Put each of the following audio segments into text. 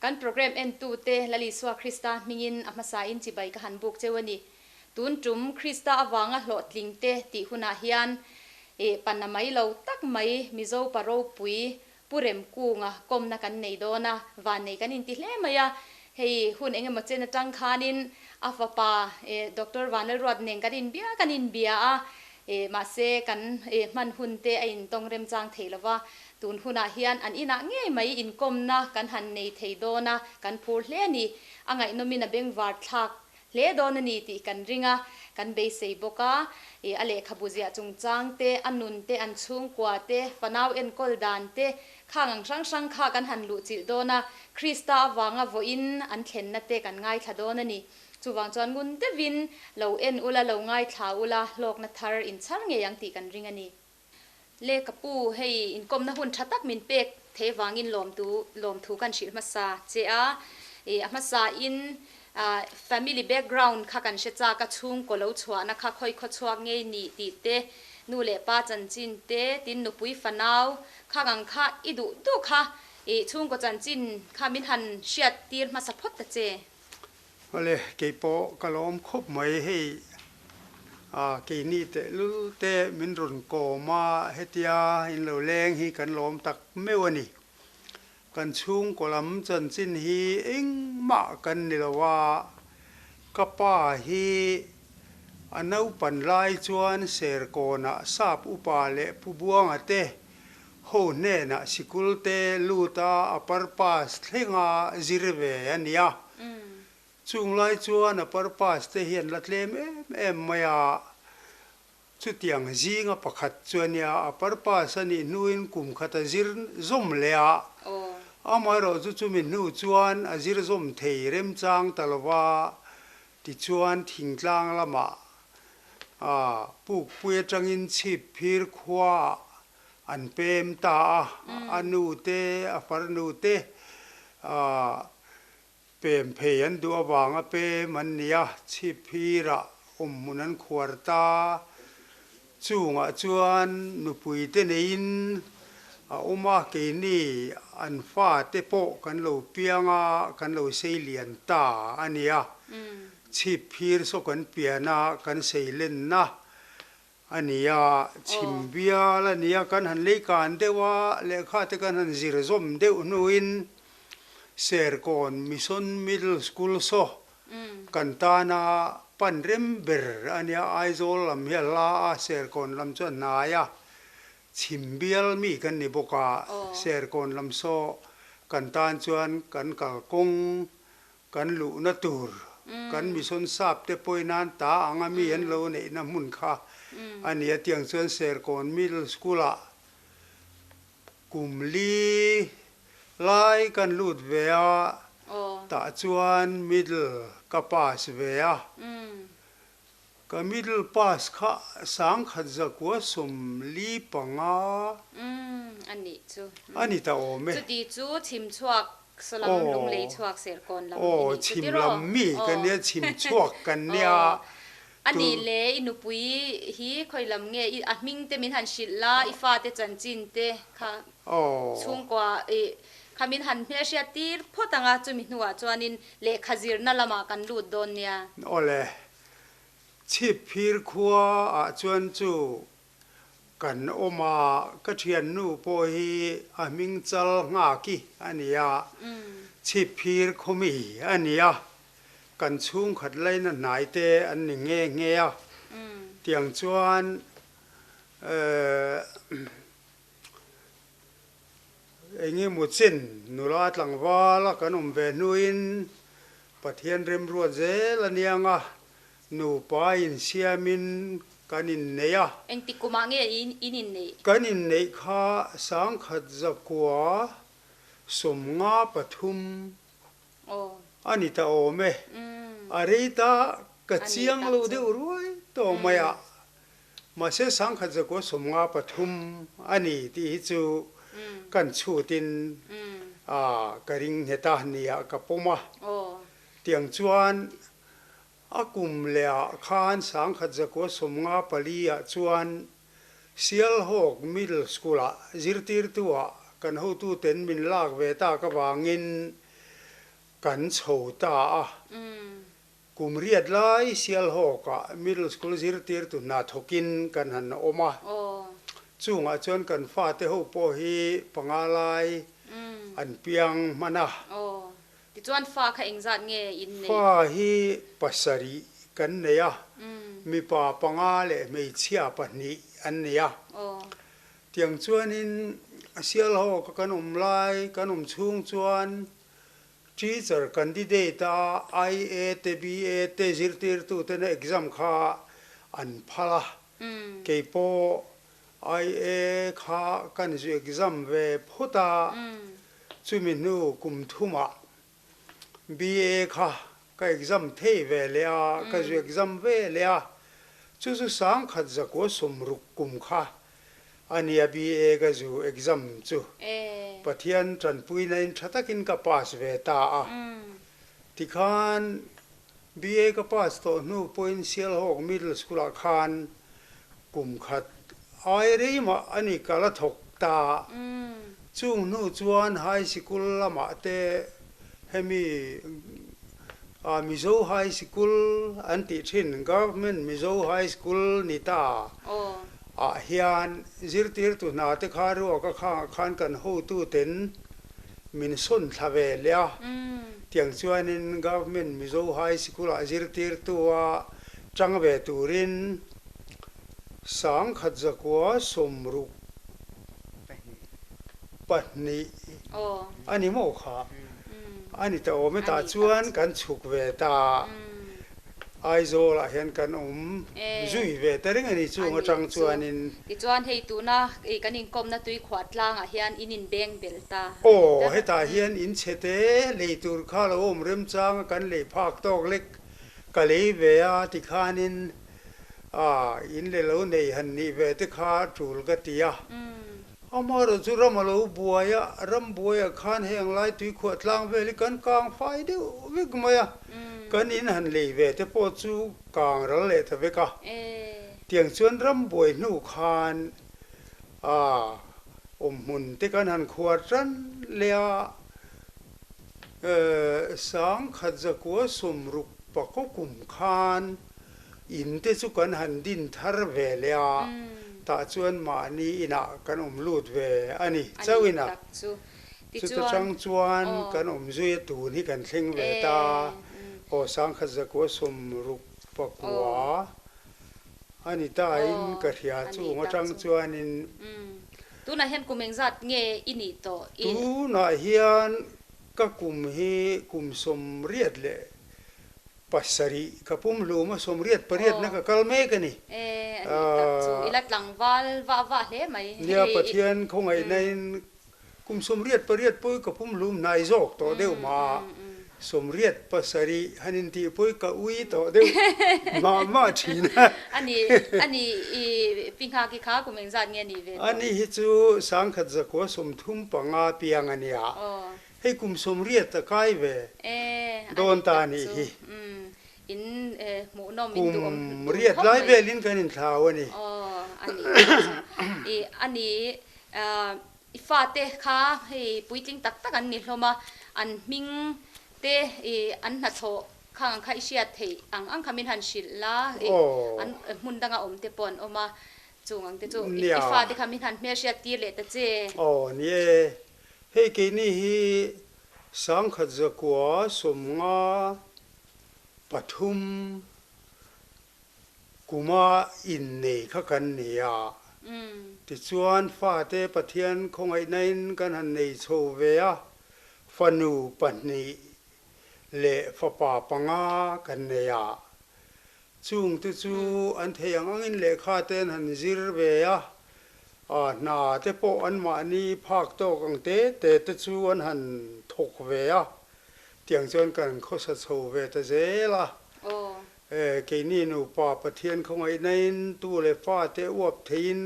Kan program entute Lal Isua Krista hmingin a hmasain chibai ka han buk cheu a ni. Tun tum Krista avanga hlawhtling te tih hunah hian eh pana mai lo tak mai Mizo pa ropui Pu Remkunga kawmna kan nei dawn a, vannei kan inti hle mai a. Hei hun eng emaw chen atang khanin a fapa eh Doctor Vanlalruat nen kan inbia kan inbia a, eh mahse kan eh hman hun te a intawng remchang thei lo va. Tun hunah hian an inah ngei mai inkawmna kan han nei thei dawn a, kan phur hle a ni. A ngaihnawmin a bengvar thlak hle dawn a ni tih kan ring a, kan beisei bawk a. Ih a lehkhabu ziah chungchang te, a nun te, an chhungkua te, fanau enkawl dan te, khang ang hrang hrang kha kan han luhchilh dawn a, Krista avanga vawiin an thlenna te kan ngaithla dawn a ni. Chuvang chuan ngun deuhin lo en ula, lo ngaithla ula, hlawkna thar inchhar ngei ang tih kan ring a ni. Le ka pu, hei inkawmna hun tha tak min pek thei vangin lawmtu lawmthu kan hrilh hmasa che a. Ih a hmasa in family background kha kan hre chak a, chhungkaw lo chhuahna kha khawi khaw chhuak ngei nih tih te, nu leh pa chanchin te, tin nupui fanau kha ngang kha i duh duh kha ih chhungkaw chanchin kha min han hriat tir hmasa phawt ta che. Awle, kei pawh ka lawm khawp mai hei a keini tehlul te min rawn kawm a, hetia in lo leng hi kan lawm tak meuh a ni. Kan chhungkaw lam chanchin hi engmah kan ni lo a, ka pa hi a naupan lai chuan Serkawnah sap upa leh Pu Buanga te ho hnenah sikul te lut a upper pass thlenga zir ve a ni a. Chung lai chuan upper pass te hian la tlem em em mai a, chutiang zinga pakhat chu a nia, upper pass a nih hnuin kum khat a zir zawm leh a, amaherawh chu chumi hnu chuan a zir zawm thei remchang ta lova, tichuan thingtlang lamah pukpui atangin chhip phir khuaah An pem ta a, a nu te, a farnu te pem phei an duh avanga pem an ni a, chhipphirah awmhmun an khuar ta. Chungah chuan nupui te neiin a awm a, keini an fate pawh kan lo piang a, kan lo sei lian ta a ni a. Chhipphir saw kan pian a, kan sei lenna A ni a, chhim bial a ni a, kan han lei kan deuh a, lehkha te kan han zir zawm deuh hnuin Serkawn Mission Middle School saw kan tana pan rem ber a nia, Aizawl lam hi a hla a, Serkawn lam chu a hnai a, chhim bial mi kan ni bawk a, Serkawn lam saw kan tan chuan kan kalkawng Kan luhna tur, kan mission sap te pawhin an ta anga mi an lo neihna hmun kha a ni a, tiang chuan Serkawn Middle School-ah kum li lai kan lut ve a, tah chuan middle ka pass ve a. Ka middle pass kha 1945 a ni ta awm e. Chuti chu chhim chhuak saw lam lunglei chhuak serkawn lam i nih chu tiraw? Chhim lam mi ka nia chhim chhuak kan nia. A nih le i nupui hi khawi lam nge i a hming te min han hrilh la i fate chanchin te kha chhungkua i kha min han hmelhriat tir phawt ang a chumi hnuah chuanin lehkha zirna lamah kan lut dawn nia. Awle Chhipphir khua ah chuan chu kan awm a, ka thiannu pawh hi a hming chal nghaki a ni a, Chhipphir khawmi a ni a, kan chhungkhat laina hnai te an ni nghe nghe a, tiang chuan Eng emaw chin nula tlangval a kan awm ve hnuin Pathian remruat zel a niang a, nupa insiamin kan inneih a. Engtik kumah nge in inneih? Kan inneih kha 1953 a ni ta awm e. A rei ta ka chiang lo deuh ruai tawh mai a. Mahse 1953 a ni tih hi chu kan chhutin ka ring nghet a nia ka pawm a. Tiang chuan a kum leh ah khan 1954 ah chuan Sialhawk Middle School ah zirtirtu ah kan hotuten min lak ve tak avangin. Kan chho ta a. Kum riat lai Sialhawkah Middle School zirtirtu hna thawkin kan han awm a. Chungah chuan kan fate ho pawh hi panga lai an piang hman a. Tichuan fa kha engzat nge in neih? Fa hi pasarih kan nei a, mipa panga leh hmeichhia pahnih an nei a. Tiang chuanin Sialhawka kan awm lai, kan awm chhung chuan Teacher candidate a IA te BA te zirtirtu tena exam kha an phal a, kei pawh IA kha kan zu exam ve phawt a, chumi hnu kum thumah BA kha ka exam thei ve leh a, ka zu exam ve leh a, chu chu sangkhat zakua sawmruk kum kha A nia BA ka zu exam chu Pathian tanpuina in tha takin ka pass ve ta a. Tikhan BA ka pass tawh hnu pawhin Sialhawk Middle School ah khan kum khat ai rei mah a ni ka la thawk ta. Chung hnu chuan High Sikul lamah te hemi Mizo High Sikul an tih thin Government Mizo High School ni ta. Ah hian zirtirtu hna te kha ruaka khangah khan kan hotu ten min sawn thla ve leh a, tiang chuanin Government Mizo High School ah zirtirtu a tang ve turin 1165 a ni maw kha a ni ta awm e tah chuan kan chhuk ve ta. Aizawl-ah hian kan awm zui ve ta reng a ni chung atang chuanin. Tichuan hei tuna kan inkawmna tuikhuah tlangah hian in inbeng bel ta. Aw, hetah hian in chhe te lei tur kha lo awm remchang a kan lei phak tawk lek ka lei ve a tikhanin in le lo nei han nih ve te kha tul ka ti a. Amaherawh chu ram a lo buai a, ram buaiah khan heng lai tuikhuah tlang vel hi kan kang fai deuh vek mai a, kan in han lei ve te pawh chu kang ral leh ta vek a. Tiang chuan ram buai hnu khan a awmhmun te kan han khuar tan leh a, 1960 pakaw kum khan In te chu kan han din thar ve leh a, tah chuan mahni inah kan awm lut ve a ni. Chauh inah chuta chang chuan kan awm zui a tun hi kan thleng ve ta. Aw 1969 a ni ta in ka hria chung atang chuanin. Tunah hian kum engzat nge i nih tawh i? Tunah hian ka kum hi kum 87 ka pum hlum a, 88 na ka kal mek a ni. E, a nih tak chu. I la tlangval vah vah hle mai. Nia, Pathian khawngaihna in kum 88 pawh ka pum hlum hnai zawk tawh deuh mah a, 87 han intih pawh ka ui tawh deuh mah mah thin a. A ni, a ni, i pi nghak i kha kum engzat nge a nih ve tawh? A ni hi chu 1935 piang a nia. Hei kum 80 a kai ve dawn ta nih hi. Kum riat lai velin kan inthlau a ni. A ni, i fate kha hei puitling tak tak an ni hlawm a, an hming te an hnathawh khang ang kha i hriat theih ang ang kha min han hrilh la, an hmun danga awm te pawh an awm a, chung ang te chu i fate kha min han hmelhriat tir leh ta che. Aw ni e, Hei keini hi 1953 kuma innei kha kan ni a, tichuan fate Pathian khawngaihnain kan han nei chho ve a, fanu pahnih leh fapa panga kan nei a, chungte chu an thei ang angin lehkha te an han zir ve a, A hna te pawh anmahni phak tawk ang te te te chu an han thawk ve a, tiang chuan kan khawsa chho ve ta zel a. E, keini nupa Pathian khawngaihnain tu leh fa te uap theiin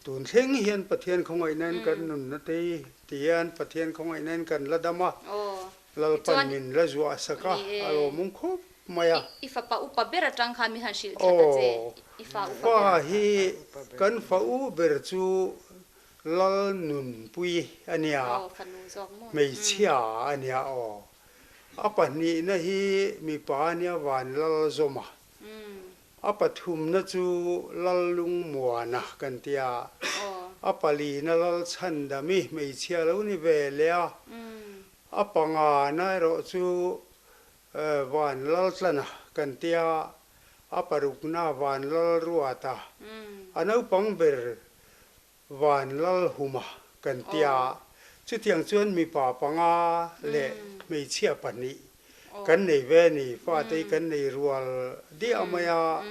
tun thleng hian Pathian khawngaihnain kan nunna te hi tihian Pathian khawngaihnain kan la dam a, Lalpan min la zuah sak a, a lawmawm khawp mai a. I fapa upa ber atang khan min han hrilh thla ta che, i fa upa ber. Fa hi kan fa u ber chu Lalnunpui a nia, hmeichhia a nia aw. A pahnihna hi mipa a nia Vanlalzawma. A pathumna chu Lallungmuana kan ti a, a palina Lalchhandami hmeichhia lo ni ve leh a, a pangana erawh chu Vanlaltlana kan ti a, a parukna Vanlalruata, a naupang ber Vanlalhuma kan ti a, chutiang chuan mipa panga leh hmeichhia pahnih kan nei ve a ni. Fate hi kan nei rual diah mai a,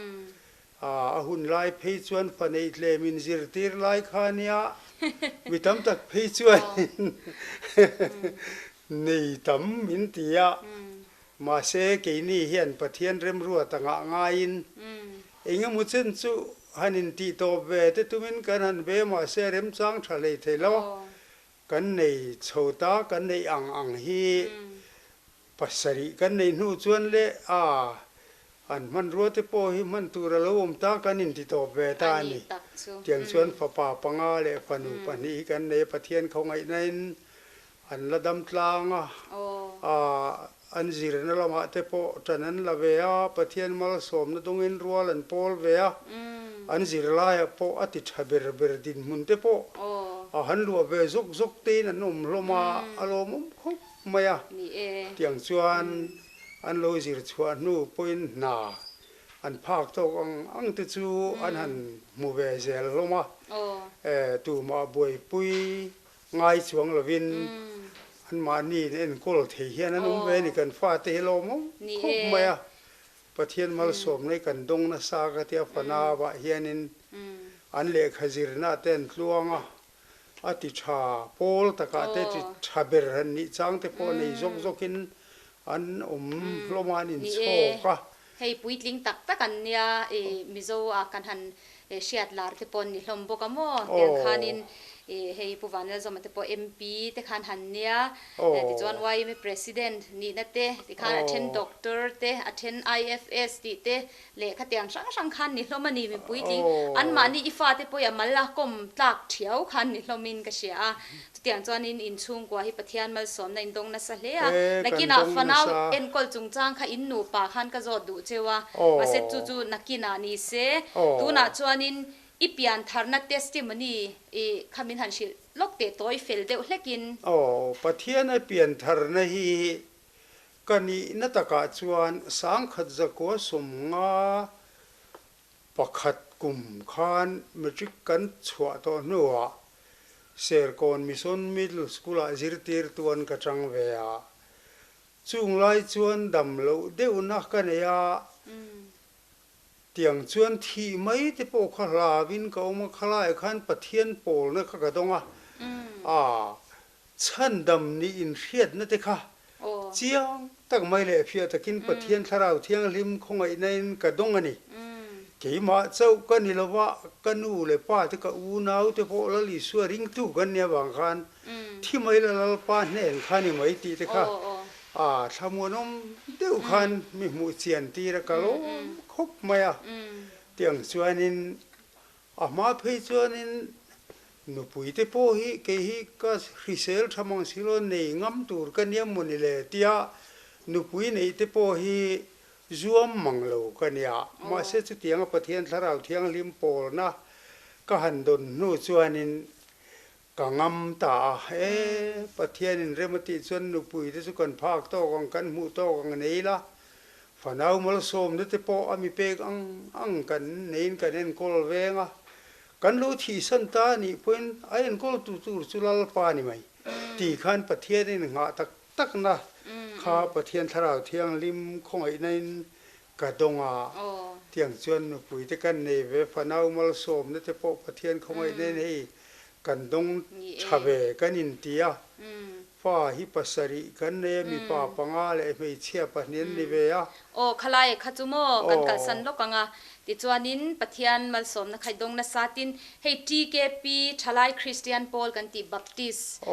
a hun lai phei chuan fa neih tlem in zirtir lai kha a nia, mi tam tak phei chuan nei tam min ti a, mahse keini hian Pathian remruat angah ngaiin Engemaw chen chu han intih tawp ve te tumin kan han ve mahse remchang tha hlei thei lo. Kan nei chho ta, kan neih ang ang hi pasarih kan neih hnu chuan le a an hmanrua te pawh hi hman tur a lo awm ta kan inti tawp ve ta a ni. Tiang chuan fapa panga leh fanu pahnih hi kan nei a, Pathian khawngaihnain An la dam tlang a, an zirna lamah te pawh ṭan an la ve a, Pathian malsawmna dawngin rual an pawl ve a, an zirlaiah pawh a ti ṭha ber ber dinhmun te pawh a han luah ve zawk zawk tein an awm hlawm a, a lawmawm khawp mai a. Tiang chuan an lo zir chhuah hnu pawhin hna an phak tawk ang ang te chu an han hmu ve zel hlawm a, tumah buaipui Ngai chuang lovin anmahni in enkawl thei hian an awm ve a ni. Kan fate hi lawmawm khawp mai a, Pathian malsawmna hi kan dawng nasa ka tia fanauah hianin an lehkha zirna te an tluang a, a ti tha pawl takah te ti tha ber han nih chang te pawh nei zawk zawkin an awm hlawm a, an inchhawk a. Hei puitling tak tak an nia i Mizo ah kan han hriat lar te pawh an ni hlawm bawk a maw? Tiang khanin i hei Pu Vanlalzawma te pawh MP te khan han nia tichuan yma President nihna te tikhan a then Doctor te a then IFS tih te leh khatiang hrang hrang khan ni hlawm a ni mi puitling anmahni i fate pawh i a mal a kawm tlak thiau khan ni hlawmin ka hria a. Chutiang chuanin in chhungkua hi Pathian malsawmna in dawng nasa hle a, nakinah fanau enkawl chungchang kha in nupa khan ka zawt duh cheu a, mahse chu chu nakinah ni se, tunah chuanin i piantharna testimony i kha min han hrilh lawk teh tawi fel deuh hlekin. Aw, Pathian a piantharna hi ka nihna takah chuan sangkhat zakua sawmnga Pakhat kum khan matric kan chhuah tawh hnuah Serkawn Mission Middle School-ah zirtirtu an ka chang ve a. Chung lai chuan dam loh deuhna ka nei a, tiang chuan thih mai te pawh kha hlauin ka awm a, khalaiah khan Pathian pawlna kha ka dawng a, aa chhandam nih inhriatna te kha chiang tak mai leh fiah takin Pathian Thlarau Thianghlim khawngaihnain ka dawng a ni. Keimah chauh ka ni lova, ka nu leh pa te ka unau te pawh Lal Isua ringtu kan nih avang khan thi mai la Lalpa hnen kha ni mai tih te kha a thlamuanawm deuh khan mi hmuh chian tir a ka lawm khawp mai a. Tiang chuanin A hma phei chuanin nupui te pawh hi kei hi ka hrisel tha mang si lo nei ngam tur ka nia maw ni le tia nupui neih te pawh hi zuam mang lo ka nia. Mahse chutianga Pathian Thlarau Thianghlim pawlna ka han dawn hnu chuanin ka ngam ta a, e Pathianin rem a tih chuan nupui te chu kan phak tawk ang, kan hmuh tawk ang nei la, fanau malsawmna te pawh a mi pek ang ang kan neiin kan enkawl veng a, kan lo thihsan ta a nih pawhin a enkawl tu tur chu Lalpa a ni mai tih khan Pathianin nghah tak takna kha Pathian Thlarau Thianghlim khawngaihnain Ka dawng a, tiang chuan nupui te kan nei ve, fanau malsawmna te pawh Pathian khawngaih nen hei kan dawng tha ve kan inti a, fa hi pasarih kan nei a, mipa panga leh hmeichhia pahnih an ni ve a. Aw, khalai kha chu maw kan kalsan lawk ang a, tichuanin Pathian malsawmna kha i dawng nasa tin, hei TKP, Thalai Kristian Pawl kan tih Baptist,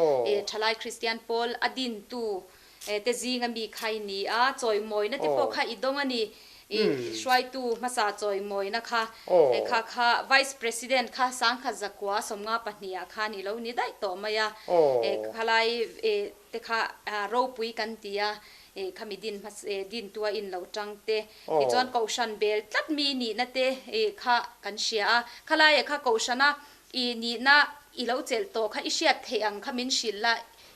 Thalai Kristian Pawl a dintu Te zinga mi kha i ni a, chawimawina te pawh kha i dawng a ni. I hruaitu hmasa chawimawina kha, kha kha Vice President kha sangkhat zakua sawmnga pahnih ah khan i lo ni daih tawh mai a. Khalai te kha ropui kan ti a, Khami din hmasa din tua in lo tang te tichuan kohhran bel tlat mi nihna te kha kan hria a, khalaiah kha kohhrana i nihna i lo chelh tawh kha i hriat theih ang kha min hrilh la,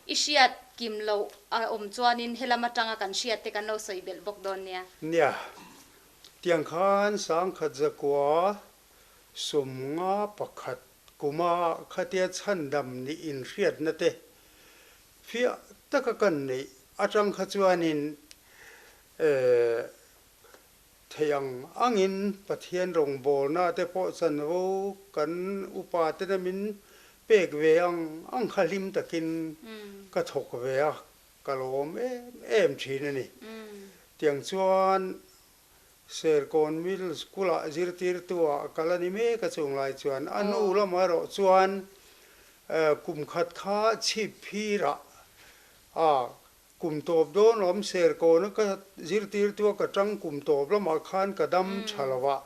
i hriat kim loh a awm chuanin helam atanga kan hriat te kan lo sawi belh bawk dawn nia. Nia, tiang khan sangkhat zakua 51 kuma khatia chhandam nih inhriatna te Fiah taka kan neih atang kha chuanin theih ang angin Pathian rawngbawlna te pawh chanvo kan upa tena min pek ve ang ang kha hlim takin ka thawk ve a, ka lawm em em thin a ni. Tiang chuan Serkawn Middle School-ah zirtirtu-ah kal a ni mek a chung lai chuan a hnu lamah erawh chuan kum khat kha chhip phirah a kum tawp dawn awm Serkawna ka zirtirtu-a ka tang kum tawp lamah khan ka dam tha lo a,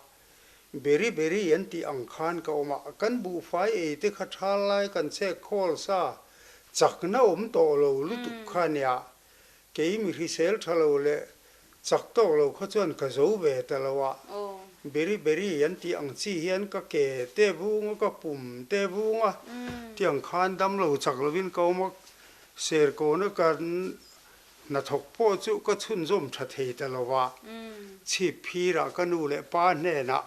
beri beri an tih ang khan ka awm a, kan buhfai ei te kha thal lai kan chhek khawl sa chakna awm tawh lo lutuk kha nia Kei mi hrisel tha lo leh chak tawk lo kha chuan ka zo ve ta lo a, beri beri an tih ang chi hian ka ke te vung a, ka pum te vung a, tiang khan dam lo chak lovin ka awm a, serkawna kan hnathawk pawh chu ka chhunzawm tha thei ta lo a, chhip phirah ka nu leh pa hnenah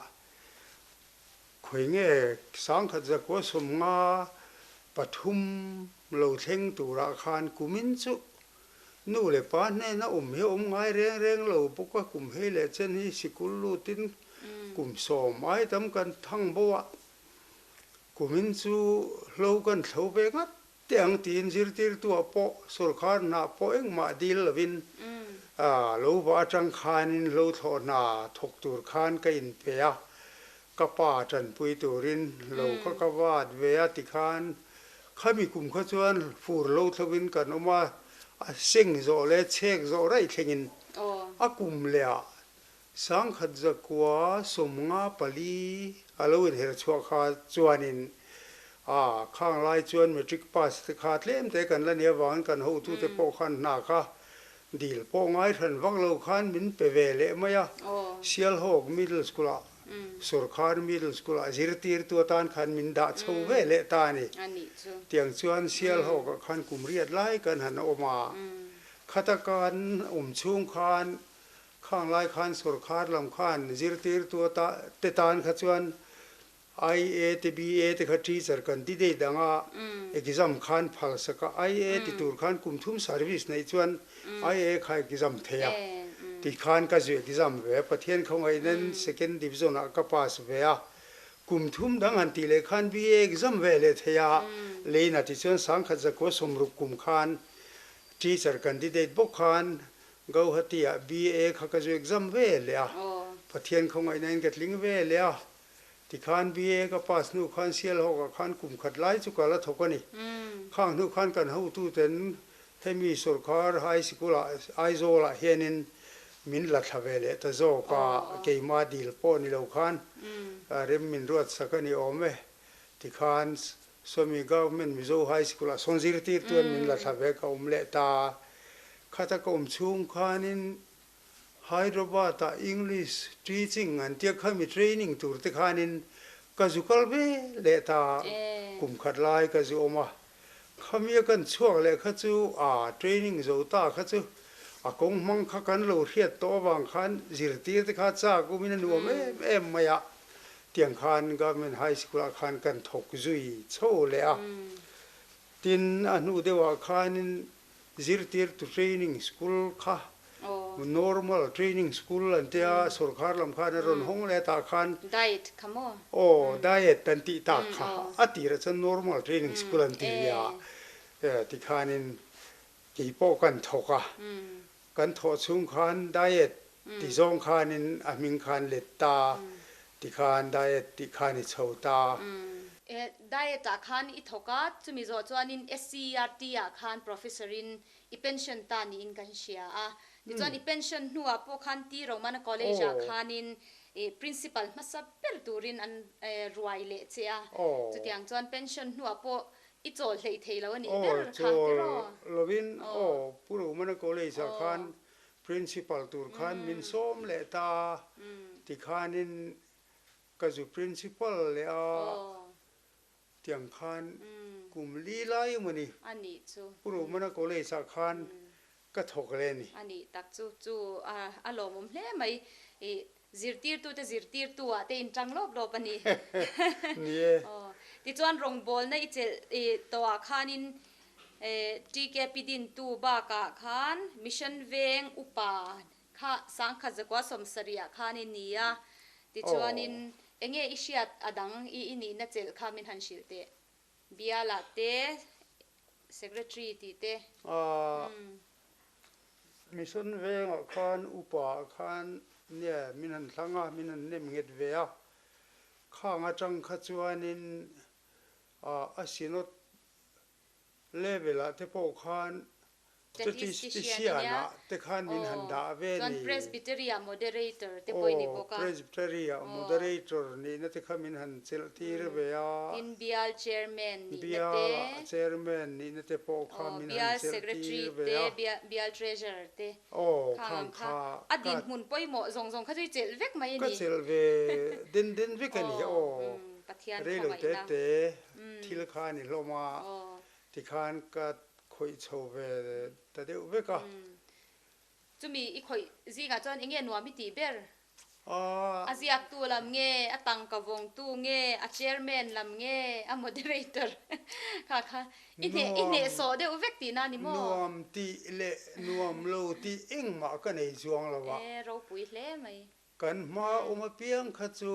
Khawi nge sangkhat zakua 53 lo thleng turah khan kumin chu nu leh pa hnena awm hi a awm ngai reng reng lo bawk a, kum hei leh chen hi sikul lutin kum 10 ai tam kan thang bo a, kumin chu hlo kan thlo ve ngat Teh ang tiin zirtirtuah pawh sawrkhar hna pawh engmah dil lovin lo va atang khanin hlo thlawh hna thawk tur khan ka inpe a, ka pa tanpui turin lo kha ka vat ve a tikhan khami kum kha chuan fur lo thlovin kan awm a, a seng zawh leh chhek zawh raih thlengin a kum leh ah 1954 a lo inher chhuah kha chuanin a khang lai chuan matric pass te kha tlem te kan la nia avangin kan hotute pawh khan hna kha dil pawh ngai hran vak lo khan min pe ve leh mai a, Sialhawk Middle School ah Sawrkhar Middle School ah zirtirtu atan khan min dah chho ve leh ta a ni. Tiang chuan Sialhawk ah khan kum riat lai kan han awm a, khata kan awm chhung khan Khang lai khan sawrkhar lam khan zirtirtu te tan kha chuan IA te BA te kha teacher kan ti dei dang a, exam khan phal sak a, IA ti tur khan kum thum service neih chuan IA kha exam thei a, ti khan ka zu exam ve a, Pathian khawngaihnain second division ah ka pass ve a, kum thum dang han tih leh khan BA exam ve leh thei a, leina tichuan 1960 kum khan teacher candidate bawk khan Gauhati ah BA kha ka zu exam ve leh a, Pathian khawngaihna in ka tling ve leh a, tikhan BA ka pass hnu khan Sialhawk ah khan kum khat lai chu ka la thawk a ni. Khang hnu khan kan hotu ten hemi sawrkhar high sikul ah Aizawl ah hianin min la thla ve leh ta zawk a, keimah dil pawh ni lo khan rem min ruat sak a ni awm e. Tikhan Sawmi Government Mizo High School ah sawn zirtir chuan min la thla ve ka awm leh ta. Khata ka awm chhung khanin Hyderabad ah English teaching an tia khami training tur te khanin ka zu kal ve leh ta. Kum khat lai ka zu awm a. Khami a kan chhuak leh kha chu a training zo ta kha chu a kawng hmang kha kan lo hriat tawh avang khan zirtir te kha chak umin a nuam em em mai a. Tiang khan Government High School ah khan kan thawk zui chho leh a. Tin, a hnu deuhah khanin zirtirtu training school kha normal training school an tia sawrkhar lam khan a rawn hawng leh tah khan Diet kha maw? Aw, diet an tih tak kha a tirah chuan normal training school an ti a, tikhanin keipawh kan thawk a. Kan thawh chhung khan diet ti zawng khanin a hming khan let ta ti khan diet tih khan i chho ta. E, diet ah khan i thawk a, chumi zawh chuanin SCERT ah khan professor in i pension ta niin kan hria a. Tichuan i pension hnuah pawh khan T Romana College ah khanin i principal hmasa ber turin an ruai leh che a. Chutiang chuan pension hnuah pawh I chawl hleih thei lo a nih ber kha tiraw? Aw, chawl lovin aw, Pu Romana College ah khan Principal tur khan min sawm leh ta, tikhanin ka zu Principal leh a, tiang khan kum li lai emaw ni, Pu Romana College ah khan ka thawk leh a ni. A nih tak chu, chu a lawmawm hle mai. I zirtirtute zirtirtu ah te inṭang lawp lawp a ni. Ni e. Tichuan rawngbawlna i chelh tawhah khanin TKP dintu bakah khan Mission Veng upa kha sangkhat zakua sawmsarihah khan i ni a. Tichuanin enge i hriat a dang i i nihna chelh kha min han hrilh teh. Bialah te Secretary tih te. Mission Vengah khan upa ah khan nia min han thlang a, min han nem nghet ve a. Khang atang kha chuanin a Synod Level ah te pawh khan Statistician ah te khan min han dah ve ni. Chuan Presbytery ah Moderator te pawh i ni bawk a. Aw, Presbytery ah Moderator nihna te kha min han chelh tir ve a. Tin Bial Chairman nihna te. Bial ah Chairman nihna te pawh kha min han chelh tir ve a. Bial Secretary te, Bial Treasurer te. Aw, khang kha. A dinhmun pawimawh zawng zawng kha chu i chelh vek mai a ni. Ka chelh ve den den vek a ni. Aw, Pathian reilo te khawngaihna. te thil kha a ni hlawm a, tikhan ka khawih chho ve ta deuh vek a. Chumi i khawih zingah chuan enge nuam i tih ber? A ziaktu lam nge, a tangka vawngtu nge, a chairman lam nge, a moderator kha kha i hneh i hnehsawh deuh vek tihna a ni maw? Nuam tih leh nuam lo tih engmah ka nei chuang lo a. E, ropui hle mai. Kan hma awm apiang kha chu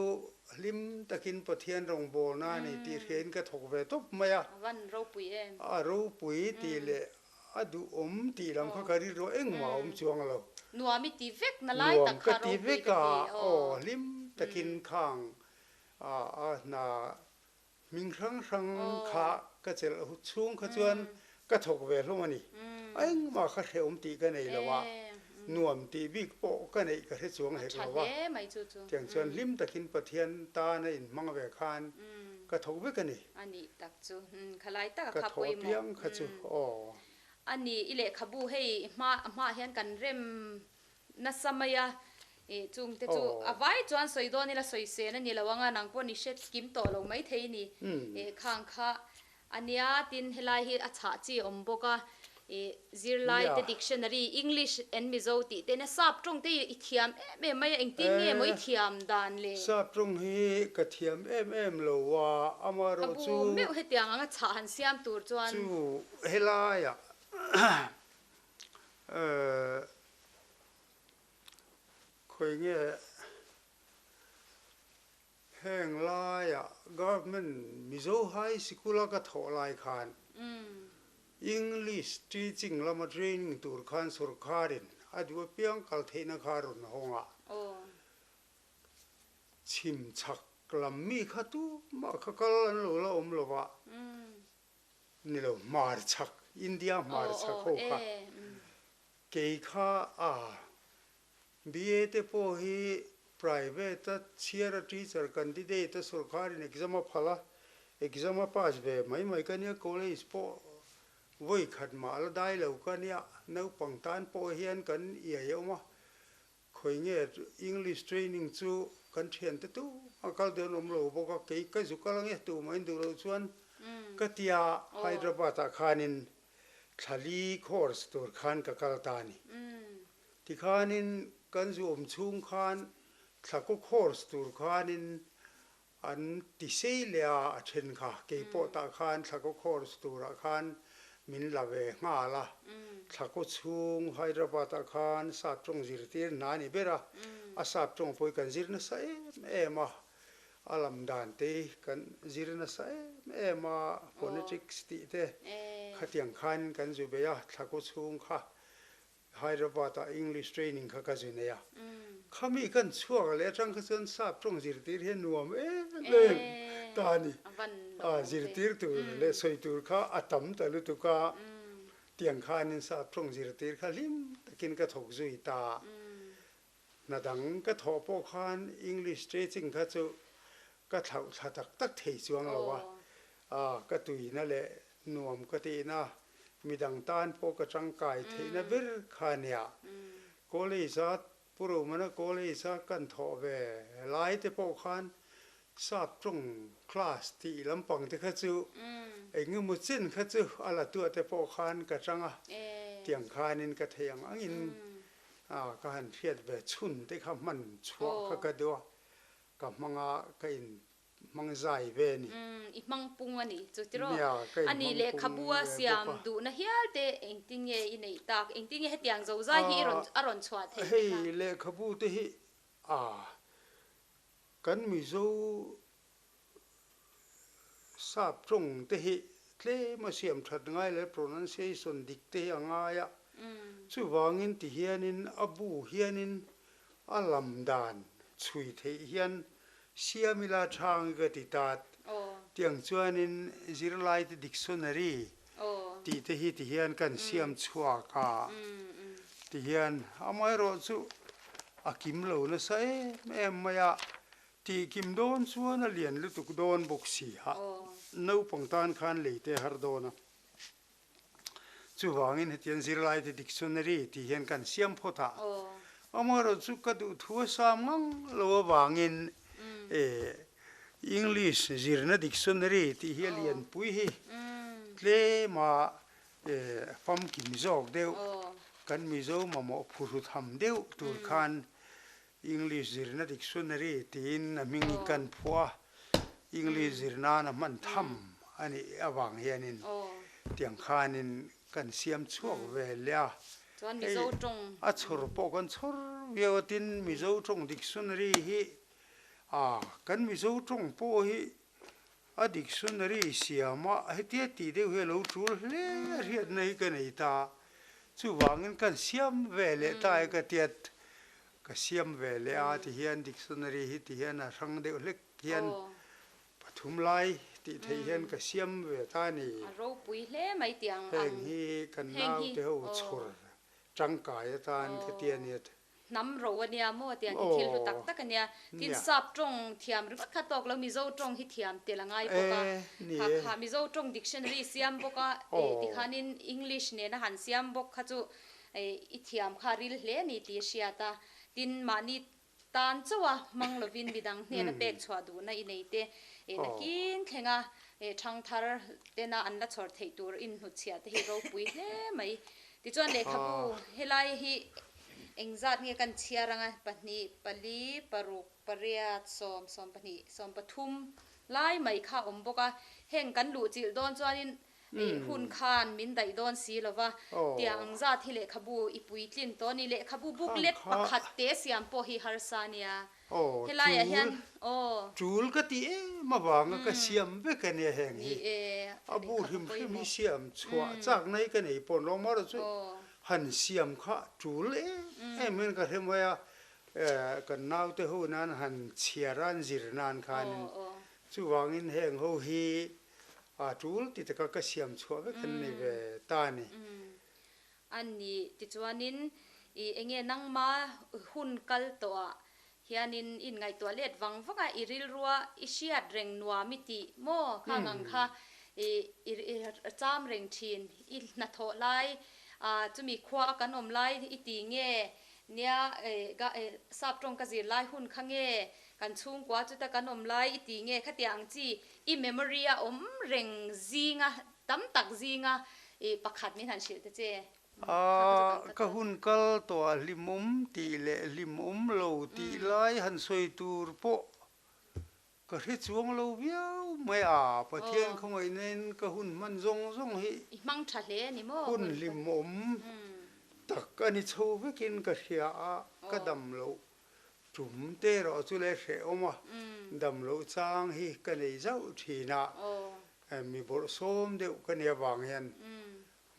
hlim takin Pathian rawngbawlna a ni tih hriain ka thawk ve tawp mai a. A van ropui em? A ropui tih leh A duhawm tih lam kha ka rilru engmah a awm chuang lo. Nuam i ti vek na lai tak kha ropui ka ti. Aw hlim takin khang a hna hming hrang hrang kha ka chelh chhung kha chuan ka thawk ve hlawm a ni. A engmah kha hrehawm tih ka nei lo a, nuam tih bik pawh ka neih ka hre chuang hek lo a. Tiang chuan hlim takin Pathian tan a inhmang ve khan ka thawk vek a ni. A nih tak chu. Khalai tak a Ka kha thawh pawimawh. piang kha chu aw. A ni, i lehkhabu hei hma hmaah hian kan rem nasa mai a, ih chungte chu a vai chuan sawi dawn ila sawi sen a ni lo ang a, nang pawh ni hre kim tawh lo mai thei ni. Ih khang kha a nia, tin helai hi a chhah chi a awm bawk a, Ih zirlai te dictionary English and Mizo tih te nia sap tawng te i thiam em em mai a engtin nge maw i thiam dan le? Sap tawng hi ka thiam em em lo a, amaherawh chu. A bu meuh hetiang anga chhah han siam tur chuan. Chu helaiah khawi nge Heng laiah Government Mizo High Sikul-a ka thawh lai khan English teaching lama training tur khan sorkarin a duh apiang kal theihna kha a rawn hawng a. Chhim chhak lam mi kha tumah kha kal an lo la awm lo va, ni lo hmar chhak, India hmar chhak ho kha kei kha a BA te pawh hi private a chhiar a teacher candidate a sorkarin exam a phal a, exam a pass ve mai mai ka nia, college pawh vawi khat mah la dai lo ka nia, naupang tan pawh hian kan iai awm a, khawi nge English training chu kan thiante tu a kal dawn awm lo bawk a, kei ka zu kal ange tumah in duh loh chuan ka tia Hyderabad ah khanin thlali course tur khan ka kal ta a ni. Tikhanin kan zu awm chhung khan thlakaw course tur khanin an ti sei leh a, a then kha. Kei pawh tah khan thlakaw course turah khan min la ve nghal a. Thlakaw chhung Hyderabad ah khan sap tawng zirtir hna a ni ber a, a sap tawng pawh hi kan zir nasa em em a, a lam dan te hi kan zir nasa em em a, phonetics tih te khatiang khanin kan zu bei a, thlakaw chhung kha. Hyderabad ah English training kha ka zu nei a, khami kan chhuak leh atang kha chuan sap tawng zirtir hi a nuam em em ta a ni. A zirtir tur leh sawi tur kha a tam ta lutuk a, tiang khanin sap tawng zirtir kha hlim takin ka thawk zui ta. Hna dang ka thawh pawh khan English teaching kha chu ka thlauh thla tak tak thei chuang lo a, ka tuina leh nuam ka tihna, midang tan pawh ka tangkai theihna ber kha nia. College a Pu Romana College a kan thawh ve lai te pawh khan Sap tawng class tih lampang te kha chu eng emaw chen kha chu a la tuah te pawh khan ka chang a, tiang khanin ka thei ang angin ka han hriat ve chhun te kha hman chhuah kha ka duh a, ka hmanga ka in hmang zai ve a ni. Umm, i hmang pung a ni chu tiraw? Nia, ka A nih inhmang lehkhabu pung a ve bawk siam a. duhna hial te engtin nge i neih tak? Engtin nge hetiang zo zai hi i rawn a rawn chhuah theih te kha? Hei lehkhabu te hi a kan Mizo sap tawng te hi tlem a siam that ngai leh pronunciation dik te hi a ngai a, chuvangin ti hianin a bu hianin a lam dan chhui theih hian siam ila thang ka ti tat. Tiang chuanin zirlaite dictionary tih te hi ti hian kan siam chhuak a, ti hian amaherawhchu a kim lo nasa em em mai a, tih kim dawn chuan a lian lutuk dawn bawk si a, naupang tan khan lei te a har dawn a. Chuvangin hetiang zirlaite dictionary tih hian kan siam phawt a, amaherawhchu ka duhthu a sam ngang lo avangin English zirna dictionary tih hi a lianpui hi tlema famkim zawk deuh, kan Mizo mamawh phuhru tham deuh tur khan English zirna dictionary tiin a hming hi kan phuah a, English zir nan a hman tham a nih avang hianin tiang khanin kan siam chhuak ve leh a. Hei a chhawr pawh kan chhawr viau a, tin Mizo tawng dictionary hi a kan Mizo tawng pawh hi a dictionary siam a hetia tih deuh hi a lo tul hle a hriatna hi ka nei ta. Chuvangin kan siam ve leh ta e ka tiat ka siam ve leh a ti hian dictionary hi ti hian a hrang deuh hlek hian pathum lai tih theih hian ka siam ve ta a ni. A ropui hle mai tiang ang. Heng hi kan naute ho chhawr tangkai atan ka ti a nia. Hnam ro a nia maw tiang hi thil hlu tak tak a nia. Tin sap tawng thiam ringawt kha tawk lo Mizo tawng hi thiam tel a ngai bawk a. Kha kha Mizo tawng dictionary siam bawk a tikhanin English nena han siam bawk kha chu i thiam kha ril hle a ni tih a hriat a. Tin mahni tan chauh a hmang lovin midang hnena pek chhuah duhna i nei te nakin thlenga thangthar tena an la chhawr theih tur inhnutchhiah te hi ropui hle mai. Tichuan lehkhabu helai hi Engzat nge kan chhiar anga pahnih, pali, paruk, pariat, sawm, sawmpahnih, sawmpathum lai mai kha a awm bawk a. Heng kan luh chilh dawn chuanin hun khan min daih dawn si lo va, tiang ang zat hi lehkhabu i puitlin tawh a ni. Lehkhabu booklet pakhat te siam pawh hi harsa a nia. Helaiah hian aw. Tul ka ti em avanga ka siam vek a nia heng hi. A bu hrim hrim hi siam chhuah chakna hi ka nei pawn lo amaherawh chu Han siam kha tul em em hian ka hre mai a, kan naute ho nan han chhiar a, an zir nan khanin chuvangin heng ho hi a tul ti taka ka siam chhuah vek an ni ve ta a ni. A ni, tichuanin i enge nangma hun kal tawhah hianin i inngaihtuah let vang vang a, i rilrua i hriat reng nuam i tih maw khang ang kha i i cham reng thin, i hnathawh lai ah chumi khua a kan awm lai i ti nge nia sap tawng ka zir lai hun kha nge kan chhungkua chuta kan awm lai i ti nge khatiang ang chi i memory a awm reng zinga tam tak zinga i pakhat min han hrilh ta che. A, ka hun kal tawh a hlimawm tih leh hlimawm lo tih lai han sawi tur pawh ka hre chuang lo viau mai a, Pathian khawngaihnain ka hun hman zawng zawng hi I hmang tha hle a ni maw? Hun hlimawm tak a ni chho vekin ka hria a, ka dam loh tum te erawh chu le hrehawm a, dam loh chang hi ka nei zauh thin a, mi bawrhsawm deuh ka nih avang hian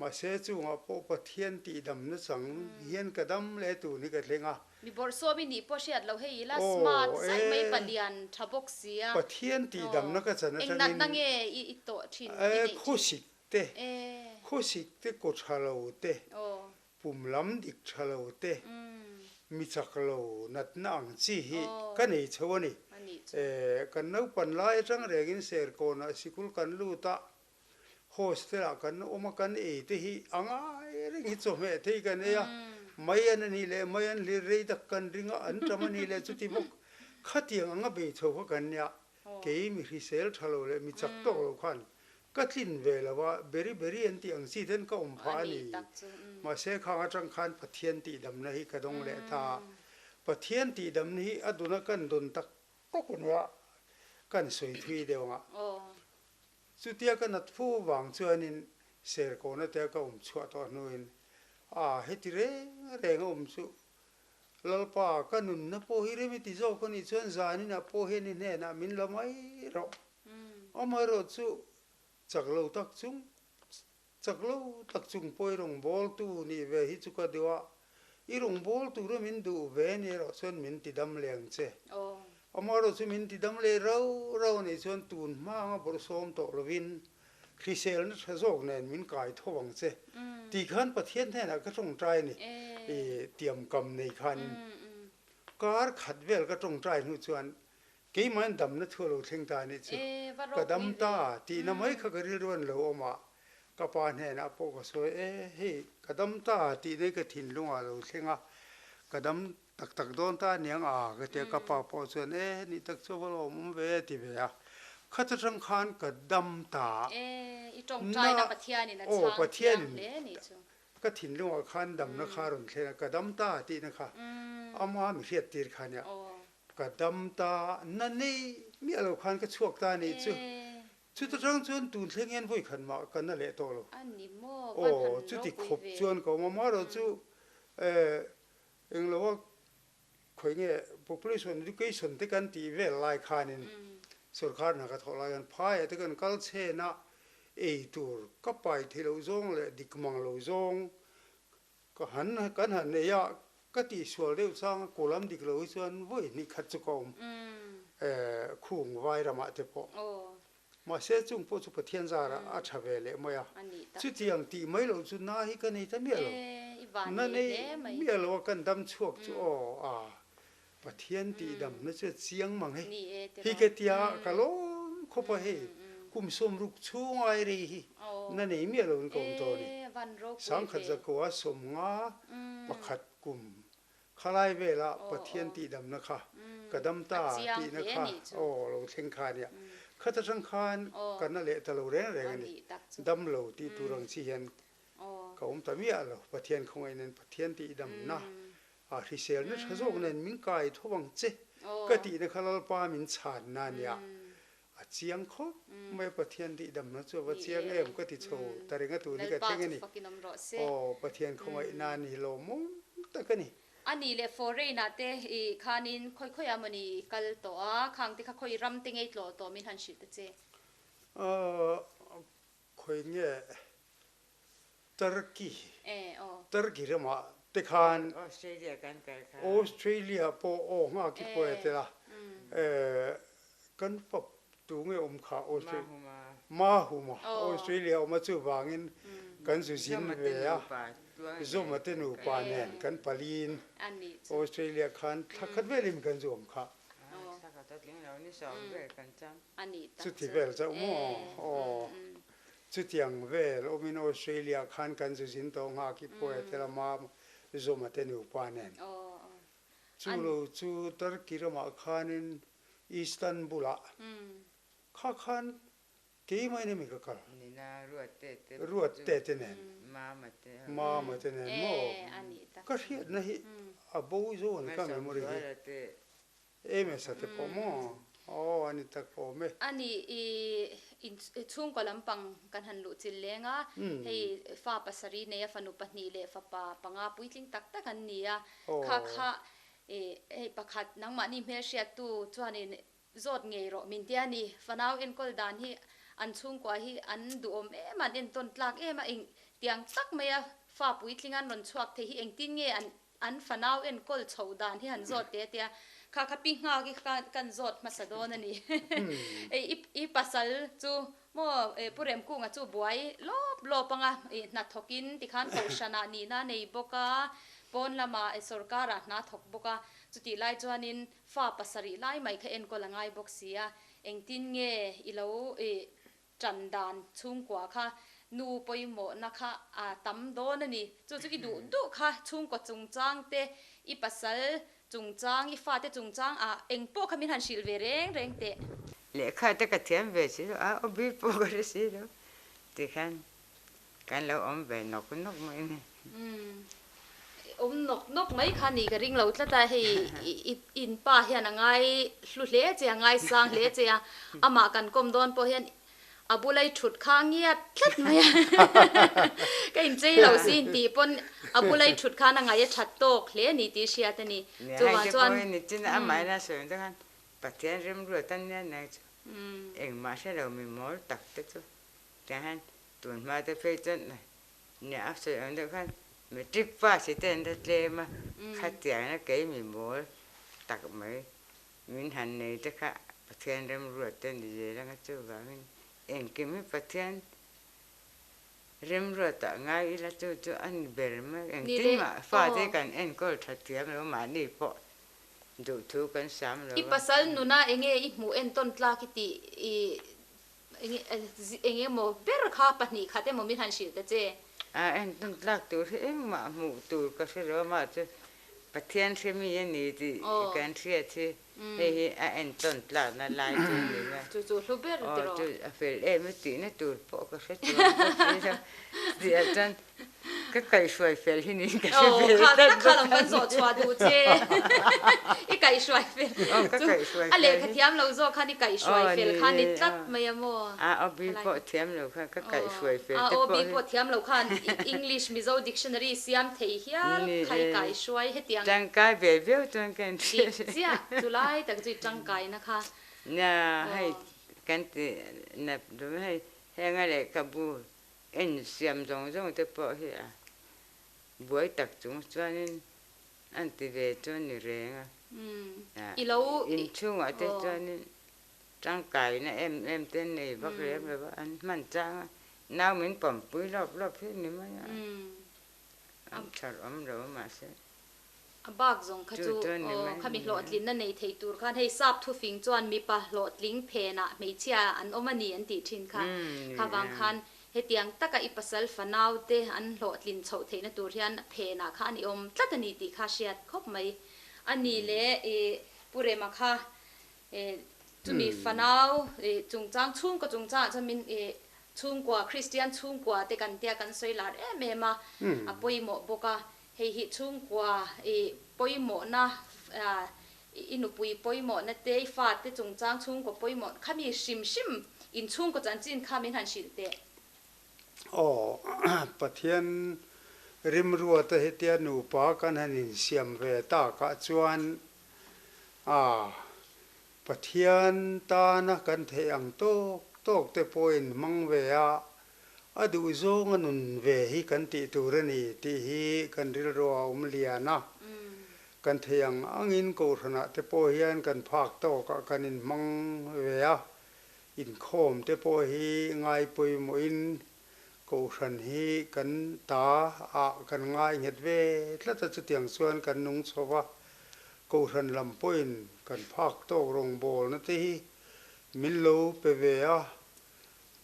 Mahse chungah pawh Pathian tihdam nachang hian ka dam leh tun hi ka thleng a. Mi bawrhsawm i nih pawh hriat loh hei ila smart zaih mai palian tha bawk sia. Pathian tihdamna ka chan atangin. Eng natna nge i tawh thin i neih thin? Khawsik te, khawsik te kaw tha lo te, pum lam dik tha lo te, mi chak lo natna ang chi hi ka nei chho a ni. Kan naupan lai atang rengin Serkawnah sikul kan lut a, Hostel ah kan awm a, kan ei te hi a ngai reng hi chawhmeh thei kan ei a, Mai an a nih leh mai an hlir rei tak kan ring a, an ṭam a nih leh chuti bawk khatiang anga bei chho kha kan nia. Kei mi hrisel ṭha lo leh mi chak tawk lo khan ka tlin ve lo a, beri beri an tih ang chi ten ka awm phah a ni. Mahse khang aṭang khan Pathian tihdamna hi ka dawng leh ta a. Pathian tihdamna hi a duna kan dawn tak tak a nia, kan sawi thui deuh ang a. Chutia ka nat fu vang chuanin Serkawna te ka awm chhuah tawh hnuin, A, heti reng reng a awm chu Lalpa, ka nunna pawh hi rem i ti zawk a nih chuan zaninah pawh hian i hnenah min la mai rawh. Amaherawh chu chak lo tak chung, chak lo tak chung pawh i rawngbawltu nih ve hi chu ka duh a, I rawngbâwl tura min duh ve ni erawh chuan min ti dam leh ang che. Amaherawh chu min ti dam leh rau rau anih chuan tun hma anga bawrhsawm tawh lovin hriselna tha zawk nen min kai tho ang che tih khan Pathian hnenah ka tawngtai a ni. I tiamkam nei khanin kar khat vel ka tawngtai hnu chuan Keimahin damna thu a lo thleng ta anih chu. Ka dam ta tihna mai kha ka rilru an lo awm a, ka pa hnenah pawh ka sawi e, hei ka dam ta tihna hi ka thinlungah a lo thleng a, ka dam tak tak dawn ta aniang a ka ti a, ka pa pawh chuan e nih tak chu a va lo awm awm ve a ti ve a, khat atang khan ka dam ta na aw Pathianin ka thinlungah khan damna kha a rawn thleng a, ka dam ta tihna kha ama mi hriattir kha ania. Ka dam ta na nei miah lo khan ka chhuak ta anih chu. Chuta tang chuan tun thleng hian vawi khat mah ka na leh tawh lo. Aw, chuti khawp chuan ka awm a, amaherawh chu englo a khawi nge population education te kan tih vel lai khanin sorkar hna ka thawh lai khan phaiah te kan kal chhen a, ei tur ka pai thei loh zawng leh dik mang lo zawng Ka han kan han nei a, ka tihsual deuh chang a kawlam dik lo hi chuan vawi hnih khat chu ka awm khung vai ramah te pawh. Mahse chung pawh chu Pathian zarah a tha ve leh mai a, chutiang tih mai loh chu na hi ka nei ta miah lo. Na nei miah lo a kan dam chhuak chu aw a Pathian tihdamna chu a chiang mang e. Hi ka tia ka lawm khawp a hei kum sawmruk chhung ai rei hi na nei miah loin ka awm tawh a ni. Sangkhat zakua sawmnga pakhat kum khalai vela Pathian tihdamna kha ka dam ta tihna kha aw lo thleng kha a nia. Khat atang khan ka na leh ta lo reng reng a ni. Dam lo tih tur ang chi hian ka awm ta miah lo. Pathian khawngaih nen Pathian tihdamna A hriselna tha zawk nen min kai tho ang che ka tihna kha Lalpa min chhanna a nia. A chiang khawp mai a Pathian tihdamna chu a va chiang em ka ti chho ta reng a tun hi ka thleng a ni. Aw Pathian khawngaihna a ni lawmawm tak a ni. A nih leh foreign ah te i khanin khawi khawi ah mawni i kal tawh a, khang te kha khawi ram te ngei tlawh tawh min han hrilh ta che. Khawi nge Turkey, Turkey ramah te khan Australia kan kal kha. Australia pawh aw nghak i pawh e tel a, kan fap tu nge awm kha Australia Mahuma Australia awm a chuvangin kan zu zin ve a, Zuma te nupa nen kan paliin Australia khan thla khat velin kan zu awm kha. Chuti vel chauh maw aw. Chutiang vel awmin Australia khan kan zu zin tawh nghak i pawh e te lama Zuma te nupa nen. Chu lo chu Turkey ramah khanin Istanbul ah kha khan keimah in ami ka kal. Ruat te te nen. Mama te nen maw? Ka hriatna hi a bo zo a ni ka memory hi. Ms-a te pawh maw? Aw, a ni tak awm e. A ni, i in chhungkaw lampang kan han luh chil leng a, hei fa pasarih nei a fanu pahnih leh fapa panga puitling tak tak an ni a, kha kha i hei pakhat nangmahni hmelhriattu chuanin zawt ngei rawh min tia ni, fanau enkawl dan hi an chhungkua hi an duhawm em a, an entawn tlak em a, eng tiang tak maia fa puitling an rawn chhuak thei hi engtin nge an An fanau enkawl chhoh dan hi han zawt teh tia, kha kha pi nghak hi kha kan zawt hmasa dawn a ni. I i pasal chu maw Pu Remkunga chu buai lawp lawp anga i hna thawkin tikhan kohhranah nihna a nei bawk a, pawn lamah sorkarah hna thawk bawk a, chutih lai chuanin fa pasarih lai mai kha enkawl a ngai bawk si a, engtin nge i lo i Ṭan dan chhungkua kha Nu pawimawhna kha a tam dawn a ni. Chu chu i duh duh kha chhungkaw chungchang te, i pasal chungchang, i fate chungchang ah eng pawh kha min han hrilh ve reng reng teh. Lehkha te ka thiam ve si lo a, aw bil pawh ka hre si lo tikhan kan lo awm ve nawk nawk mai a ni. Umm awm nawk nawk mai kha ni ka ring lo tlat a, hei i inpa hian a ngai hlu hle che a, ngai sang hle che a, amah kan kawm dawn pawh hian A bula i thut kha a ngiat tlat mai a, ka inchei lo si intih pawn a bula i thut khan a ngaih a that tawk hle a ni tih hriat a ni. Chuvang chuan. Ni chin a mahna sawi te khan Pathian remruat a nia nia chu engmah hre lo mi mawl tak te chu tiang hian tun hma te phei chuan nia a sawi ang deuh khan matric pass hi te an la tlem a, khatiang a kei mi mawl tak mai Min han nei te kha Pathian remruat te ni zel anga chuvangin engkim hi Pathian remruat ah ngai ila chu chu a ni ber mai. Engtin mah fate kan enkawl tha thiam lo mahni pawh duhthu kan sam lo a. I pasal nuna enge i hmuh entawn tlak i tih i enge emaw ber kha 2 khat emaw min han hrilh ta che. A entawn tlak tur hi engmah hmuh tur ka hre lo a mah chu Pathian hremi a ni tih kan hriat hi hei hi a entawn tlakna lai chu a ni mai. Chu chu hlu ber tiraw? Aw chu a fel em a tihna tur pawh ka hre chuang bawk si lo. Tihah chuan Ka kaihhruai fel hi niin ka hre ve tlat bawk a. Kha lo kan zawh chhuah duh che. I kaihhruai fel. Aw ka kaihhruai fel hi. A lehkha thiam lo zawk khan i kaihhruai fel kha ni tlat mai a maw? A aw bi pawh thiam lo khan ka kaihhruai fel te pawh hi. A aw bi pawh thiam lo khan English Mizo dictionary siam thei hial kha i kaihhruai hetiang. Tangkai ve viau chuan ka inhria. Dik chiah chulai tak chu i tangkaina kha. Nia hei kan ti nap duh hei henga lehkhabu En siam zawng zawng te pawh hi a buai tak chung chuanin an ti ve chu a ni reng a. Inchhungah te chuanin tangkaina em em te nei vak lem lo va, an hman chang a, nau min pawmpui lawp lawp hi ni mai a, an chhar awm lo mahse. A bak zawng kha chu aw khami hlawhtlinna nei thei tur khan hei sap thufing chuan mipa hlawhtling phenah hmeichhia an awm a ni an tih thin kha. Kha vang khan hetiang taka i pasal fanau te an hlawhtlin chhoh theihna tur hian phenah kha an i awm tlat a ni tih kha hriat khawp mai a ni le i Pu Rema kha chumi fanau chungchang chhungkaw chungchangah chuan min i chhungkua Kristian chhungkua te kan tia kan sawi lar em em a, a pawimawh bawk a. Hei hi chhungkua i pawimawhna, i nupui pawimawhna te, i fate chungchang chhungkaw pawimawh kha mi hrim hrim in chhungkaw chanchin kha min han hrilh teh. Aw, Pathian rimruata hetia nupa kan han insiam ve takah chuan a Pathian tana kan theih ang tawk tawk te pawhin hmang ve a, a duhzawng a nun ve hi kan tih tur a ni tih hi kan rilru a awm lian a. Kan theih ang angin Kohhranah te pawh hian kan phak tawkah kan inhmang ve a, inkhawm te pawh hi ngai pawimawhin Kohhran hi kan ta ah kan ngai nghet ve tlat a, chutiang chuan kan nung chho va, Kohhran lam pawhin kan phak tawk rawngbawlna te hi min lo pe ve a,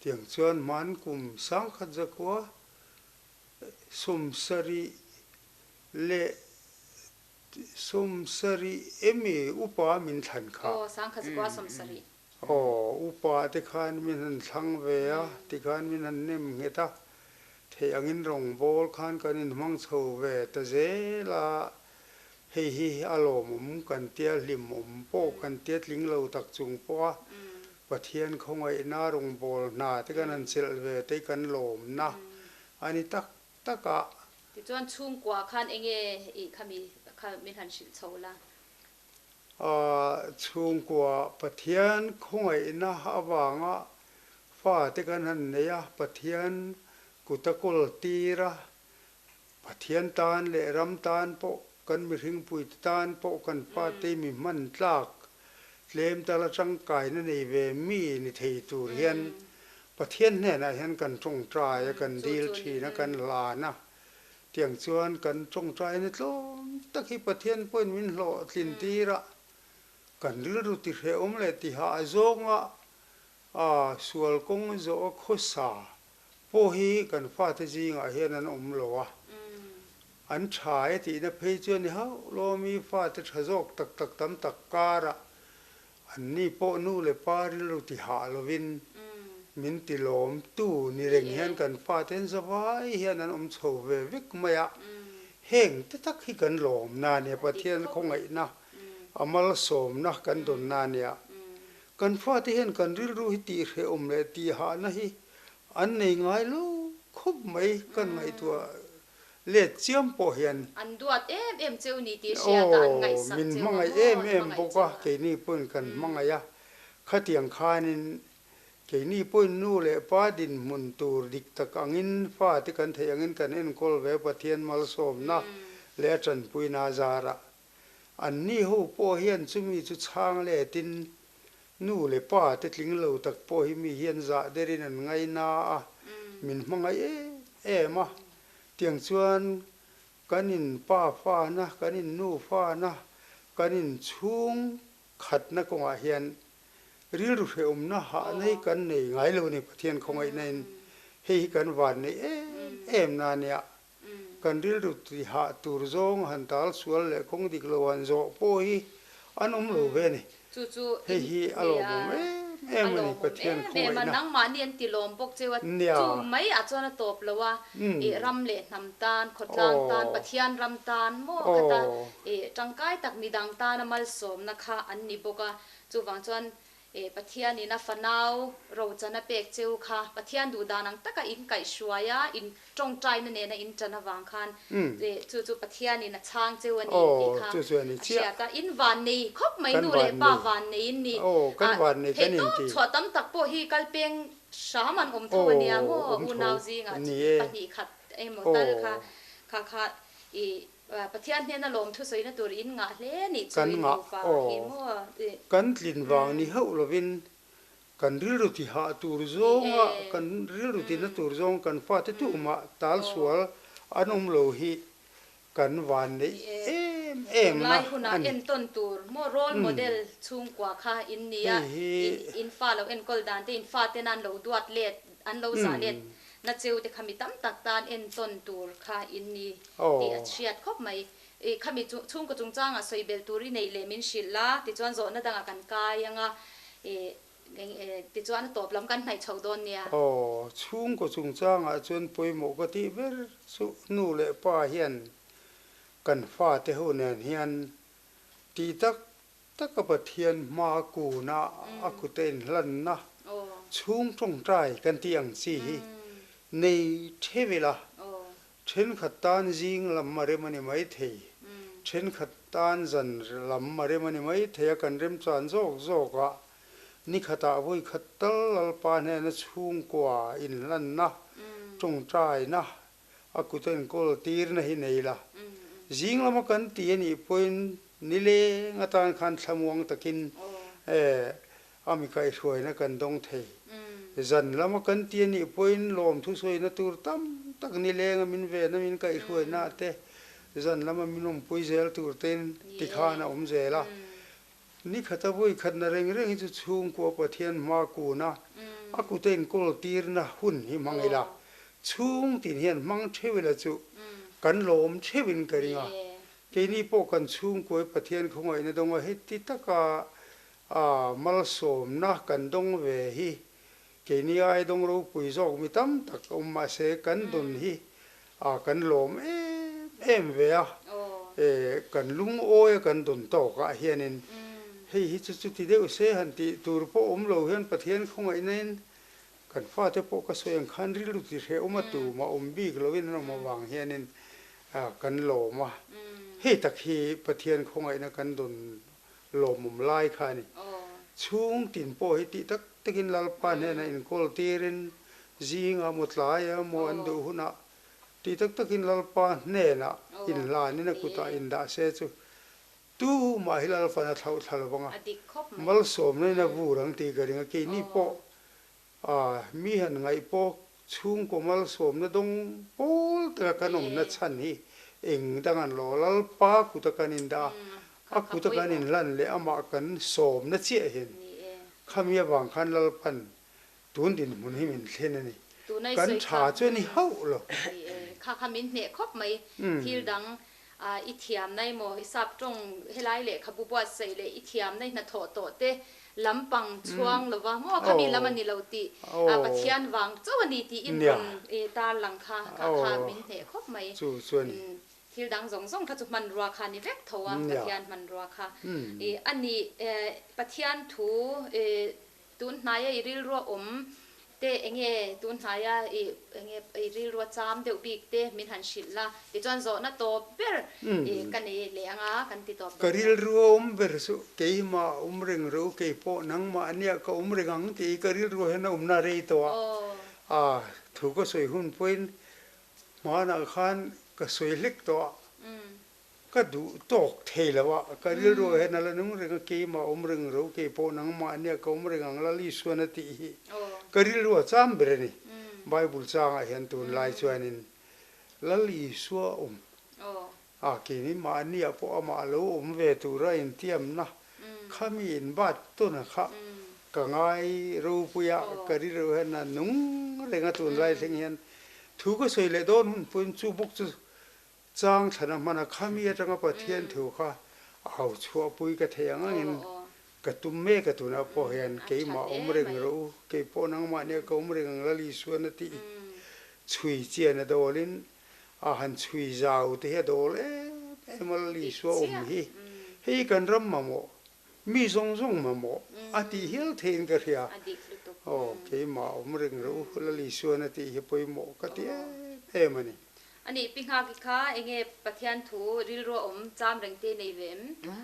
tiang chuan hman kum 1000 170 emi upa min thlan kha. Aw, 1170. Aw, upa te khan min han thlang ve a, tikhan min han nem nghet a, theih angin rawngbâwl khan kan inhmang chho ve ta zel a, hei hi a lawmawm kan tia hlimawm pawh kan tia tling lo tak chung pawha Pathian khawngaihna rawngbâwl hna te kan han chelh ve te hi kan lawmna a ni tak tak a. Tichuan chhungkua khan enge i khami kha min han hrilh chho la? A chhungkua Pathian khawngaihna avanga fate kan han nei a, Pathian kut a kawl tir a, Pathian tan leh ram tan pawh, kan mihringpuite tan pawh kan fate mi hman tlak tlem tala tangkaina nei ve mi ni thei tur hian Pathian hnenah hian kan tawngtai a, kan dil thin a, kan hlan a. Tiang chuan kan tawngtaina tlawm tak hi Pathian pawhin min hlawhtlin tir a, kan rilru ti hrehawm leh ti hah zawnga a sual kawng zawh a khawsa pawh hi kan fate zingah hian an awm lo a, an tha e tihna phei chu a ni hauh lo a, mi fate tha zawk tak tak tam tak karah anni pawh nu leh pa rilru ti hah lovin min ti lawm tu ni reng hian kan fate an zavai hian an awm chho ve vek mai a, heng te tak hi kan lawmna a nia, Pathian khawngaihna a malsawmna kan dawnna a nia. Kan fate hian kan rilru hi tihhrehawm leh tihhahna hi an nei ngai lo khawp mai kan ngaihtuah let chiam pawh hian. An duat em em cheu ni tih hriat a an ngaihsak min cheu a hmangaih maw em an em hmangaih bawk cheu a, a. keini pawhin kan hmangaih a, khatiang khanin keini pawhin nu leh pa dinhmun tur dik tak angin fate kan theih angin kan enkawl ve Pathian malsawmna leh a tanpuina zarah Anni ho pawh hian chumi chu chhang letin nu leh pa te tling lo tak pawh hi mi hian zah derin an ngaina a, min hmangaih em em a. Tiang chuan kan in pa fana, kan in nu fana, kan in chhung khatna kawngah hian rilru hrehawmna hahna hi kan nei ngai lo a ni Pathian khawngaihna in hei hi kan van neih em em na ania. Kan rilru tihah tur zawng han tal sual leh kawng dik lo han zawh pawh hi an awm lo ve a ni. Chu chu Hei hi a lawmawm em em a ni Pathian em em a, khawngaihna. nangmahni an ti lawm bawk cheu a, Nia. chu mai ah chuan a tawp lo a, ih ram leh hnam tan, khawtlang tan, Pathian ram tan maw khata ih tangkai tak midang tana malsawmna kha an ni bawk a, chuvang chuan E Pathianin a fanau rochan a pek cheu kha Pathian duh dan ang taka in kaihhruai a, in tawngtaina nena in tan avang khan e chu chu Pathianin a chhang cheu a ni tih kha a hriat a. In van nei khawp mai nu leh pa van nei in ni. Theihtawp chhuah tam tak pawh hi kalpeng hram an awm tho a nia maw unau zingah pahnih khat emaw tal kha kha kha i Pathian hnena lawm thusawina tur in ngah hle nih chu Kan in ngah nupa aw. hi maw? Kan tlin vang ni hauh lovin kan rilru ti hah tur zawnga kan rilru tina tur zawng kan fate tumah tal sual an awm lo hi kan van neih em em na Tunlai hunah a ni. entawn tur maw role model chhungkua kha in nia Hei hi. in fa lo enkawl dan te in fate nan lo duat let an lo zah let na cheu te kha mi tam tak tan entawn tur kha in ni. tih a hriat khawp mai. I khami chu chhungkaw chungchangah sawi belh tur i neih leh min hrilh la, tichuan zawhna dangah kan kai ang a, i tichuan a tawp lam kan hnaih chho dawn nia. Aw, chhungkaw chungchangah chuan pawimawh ka tih ber chu nu leh pa hian kan fate ho nen hian tih tak taka Pathian hma kuna a kut a inhlanna chhung tawngtai kan tih ang chi hi nei theuh ila, Thenkhat tan zing lam a rem a ni mai thei, thenkhat tan zan lam a rem a ni mai thei a, kan remchan zawk zawk a, ni khatah vawi khat tal Lalpa hnena chhungkua inhlanna, tawngtaina, a kut a inkawl tirna hi nei la. Zing lama kan ti a nih pawhin nileng atan khan thlamuang takin A mi kaihhruaina kan dawng thei. Zan lama kan ti a nih pawhin lawmthu sawina tur tam tak nilenga min vena min kaihhruaina te, zan lama min awmpui zel tur tein tikhan a awm zel a. Ni khata vawi khatna reng reng hi chu chhungkua Pathian hma kuna a kut a inkawl tirna hun hi hmang ila, chhung tin hian hmang theuh ila chu kan lawm theuhin ka ring a. Keini pawh kan chhungkuai Pathian khawngaihna dawnga heti taka A malsawmna kan dawng ve hi keini ai dawng ropui zawk mi tam tak awm mahse kan dawn hi a kan lawm em em ve a, e kan lungawi a kan dawn tawk ah hianin hei hi chu chuti deuh se han tih tur pawh awm lo hian Pathian khawngaihna in kan fate pawh ka sawi ang khan rilru ti hrehawm a tumah awm bik lovin an awm avang hianin kan lawm a, hei tak hi Pathian khawngaihna kan dawn lawmawm lai kha a ni. Chhung tin pawh hi tih tak takin Lalpa hnenah inkawl tirin zinga maw tlaia maw an duh hunah tih tak takin Lalpa hnenah inhlanin a kutah indah se chu tumah hi Lalpan a thlauh thla lo vang a, malsawmna in a vur ang tih ka ring a, keini pawh mi han ngaih pawh chhungkaw malsawmna dawng pawl taka kan awmna chhan hi eng dang an lo Lalpa kuta kan indah a, a kuta kan inhlan leh amah kan sawmna chiah hian khami avang khan Lalpan tun dinhmun hi min thlen a ni. Tuna i Kan sawi tha kha chu a ni hauh lo. Ni e, kha kha min hneh khawp mai. Thil dang i thiamna emaw i sap tawng helai lehkhabu buatsaih leh i thiamna i hnathawh tawh te lampang chhuang lova maw khami lam a ni lo tih Pathian vang chauh a ni tih in rawn tarlang kha kha kha min hneh khawp mai. Thil dang zawng zawng kha chu hmanrua kha a ni vek tho a, Pathian hmanrua kha a ni. Pathian thu tun hnaia i rilrua awm te enge tun hnaia i enge i rilrua cham deuh bik te min han hrilh la tichuan zawhna tawp ber ka nei leh anga kan ti tawp Ka dawn nia. rilrua awm ber chu keimah awm reng ro keipawh nangmah ania ka awm reng ang tih hi ka rilrua hian a awmna rei tawh a, thu ka sawi hun pawhin Hmanah khan ka sawi hlek tawh a, ka duh tawk thei lo a, ka rilru ah hian a la nung reng a, keimah awm reng ro, kei pawh nangmah nia ka awm reng ang Lal Isuan a tih hi ka rilru a cham ber a ni. Bible changah hian tunlai chuanin Lal Isua awm a, keini mahniah pawh amah lo awm ve tura intiamna khami inbat tawn kha ka ngai ropui a, ka rilru hian a nung reng a tunlai thleng hian Thu ka sawi leh dawn hun pawhin chu bawk chu chang thlan a hman a, khami atanga Pathian thu kha a hau chhuahpui ka thei ang angin ka tum mek a tunah pawh hian keimah awm reng rawh u, kei pawh nangmah nia ka awm reng ang Lal Isuan a tih chhui chian a dawlin a han chhui zau te hi a dawl em em a Lal Isua awm hi hei kan ram mamawh Mi zawng zawng mamawh a tih hial theiin ka hria. Aw, keimah awm reng rawh u, Lal Isuan a tih hi pawimawh ka ti em em a ni. A nih, Pi Nghaki kha enge Pathian thu rilru a awm cham reng te nei ve em?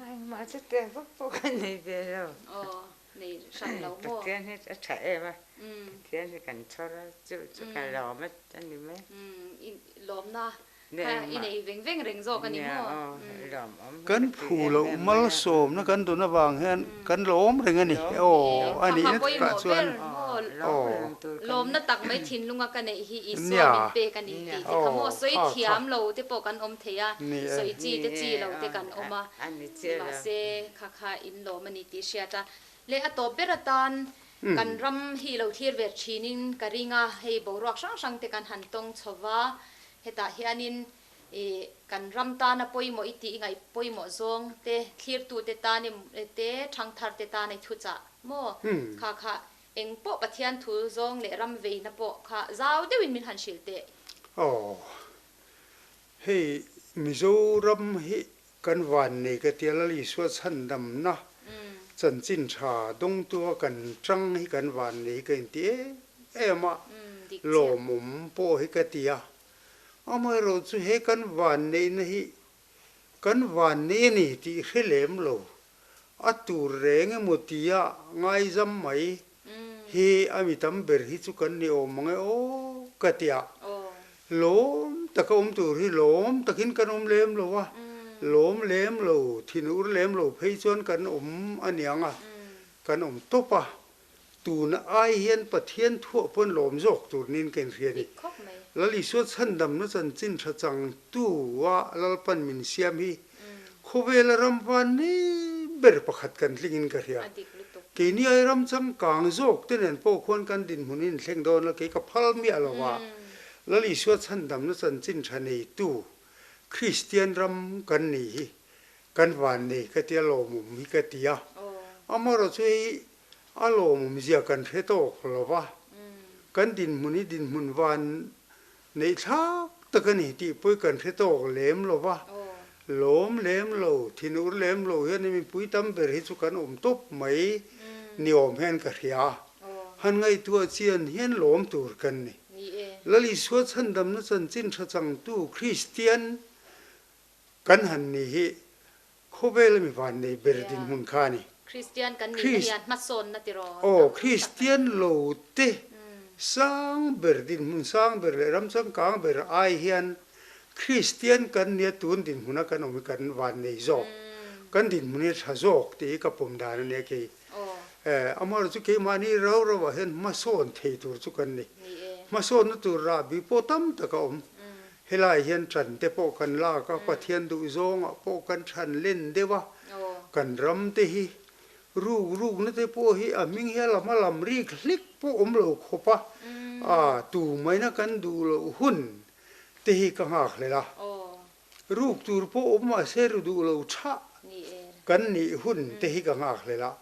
Engmah chu te vak pawh ka nei ve lo. Aw, nei hran lo maw? Pathian hi a tha em a, Pathian hi kan chhawr a, chu chu ka lawm a ni mai. Lawmna Kha i nei veng veng reng zawk a ni maw? Kan phu loh malsawmna kan dawn avang hian kan lawm reng a ni. Aw, a nihna takah chuan aw. Lawmna tak mai thinlunga ka neih hi Isua min pek a ni tih te kha maw? Sawi thiam lo te pawh kan awm thei a, sawi chi te chi lo te kan awm a, mahse kha kha in lawm a ni tih hriat a. Leh a tawp ber atan kan ram hi lo thlir ve thinin ka ring a, hei boruak hrang hrang te kan han tawng chho va, Hetah hianin i kan ram tana pawimawh i tih i ngaih pawimawh zawng te, thlirtute tan te, thangtharte tan i thuchah maw? Kha kha eng pawh Pathian thu zawng leh ram veina pawh kha zau deuhin min han hrilh teh. Aw, hei Mizoram hi kan vannei ka tia Lal Isua chhandamna chanchin tha dawngtua kan tang hi kan vannei hi ka inti em em a, lawmawm pawh hi ka ti a. Amaherawhchu he kan vanneihna hi kan vannei a ni tih hre lem lo, a tur reng emaw tia ngaizam mai hi a mi tam ber hi chu kan ni awm ang e aw ka ti a. Lawm taka awm tur hi lawm takin kan awm lem lo a, lawm lem lo, thin ur lem lo phei chuan kan awm a niang a, kan awm tawp a. Tuna ai hian Pathian thuah pawn lawm zawk tur niin ka inhria a ni. Lal Isua chhandamna chanchin tha changtu-a Lalpan min siam hi khawvela ram van nei ber pakhat kan tlingin ka hria. Keini ai ram changkang zawk te nen pawh khuan kan dinhmun hi inthleng dawn a, kei ka phal miah lo va. Lal Isua chhandamna chanchin tha neitu Kristian ram kan ni hi kan van nei ka tia lawmawm hi ka ti a. Amaherawhchu chu hei a lawmawm zia kan hre tawk lo va, kan dinhmun hi dinhmun van Neih thlak tak a ni tih pawh kan hre tawk lem lo va, lawm lem lo, thinur lem lo hian mipui tam ber hi chu kan awm tawp mai ni awm hian ka hria a, han ngaihtuah chian hian lawm tur kan ni. Lal Isua chhandamna chanchin tha changtu Kristian kan han ni hi khawvel ami van nei ber dinhmun kha a ni. Kristian kan nihna hian hmasawnna tiraw? Aw, Kristian lo te sang ber dinhmun sang ber leh ram changkang ber ai hian Kristian kan nia tun dinhmuna kan awm hi kan van nei zawk, kan dinhmun hi a tha zawk tih hi ka pawm dan a nia kei. Amaherawhchu chu keimahni rau rauah hian hmasawn thei tur chu kan ni. Hmasawnna tur rahbi pawh tam tak a awm. Helai hian ṭan te pawh kan lak a, Pathian duh zawngah pawh kan ṭhan len deuh a, kan ram te hi ruk rukna te pawh hi a hming hi a lam a lam rik hlek pawh awm lo khawp a, A tu maina kan duh loh hun te hi ka nghak hlel a. Ruk tur pawh awm mahse ru duh lo thah kan nih hun te hi ka nghak hlel a.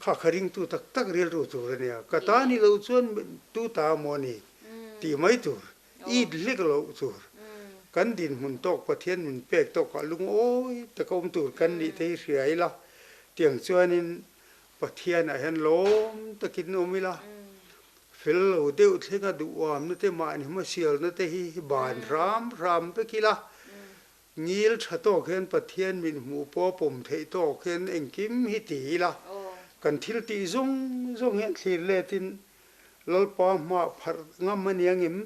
Kha kha ringtu tak tak rilru tur a nia. Ka ta ni loh chuan tu ta maw ni tih mai tur, it hlek loh tur. Kan dinhmun tawk Pathian min pek tawkah lungawi taka awm tur kan nih te hi hria ila. Tiang chuanin Pathianah hian lawm takin awm ila, fel lo deuh thlenga duhawmna te mahni hmasialna te hi ban hram hram vek ila, ngil tha tawk hian Pathian min hmuh pawh a pawm theih tawk hian engkim hi ti ila, kan thil tih zawng zawng hian thlir letin Lalpa hmah pharh ngam a nia ngem?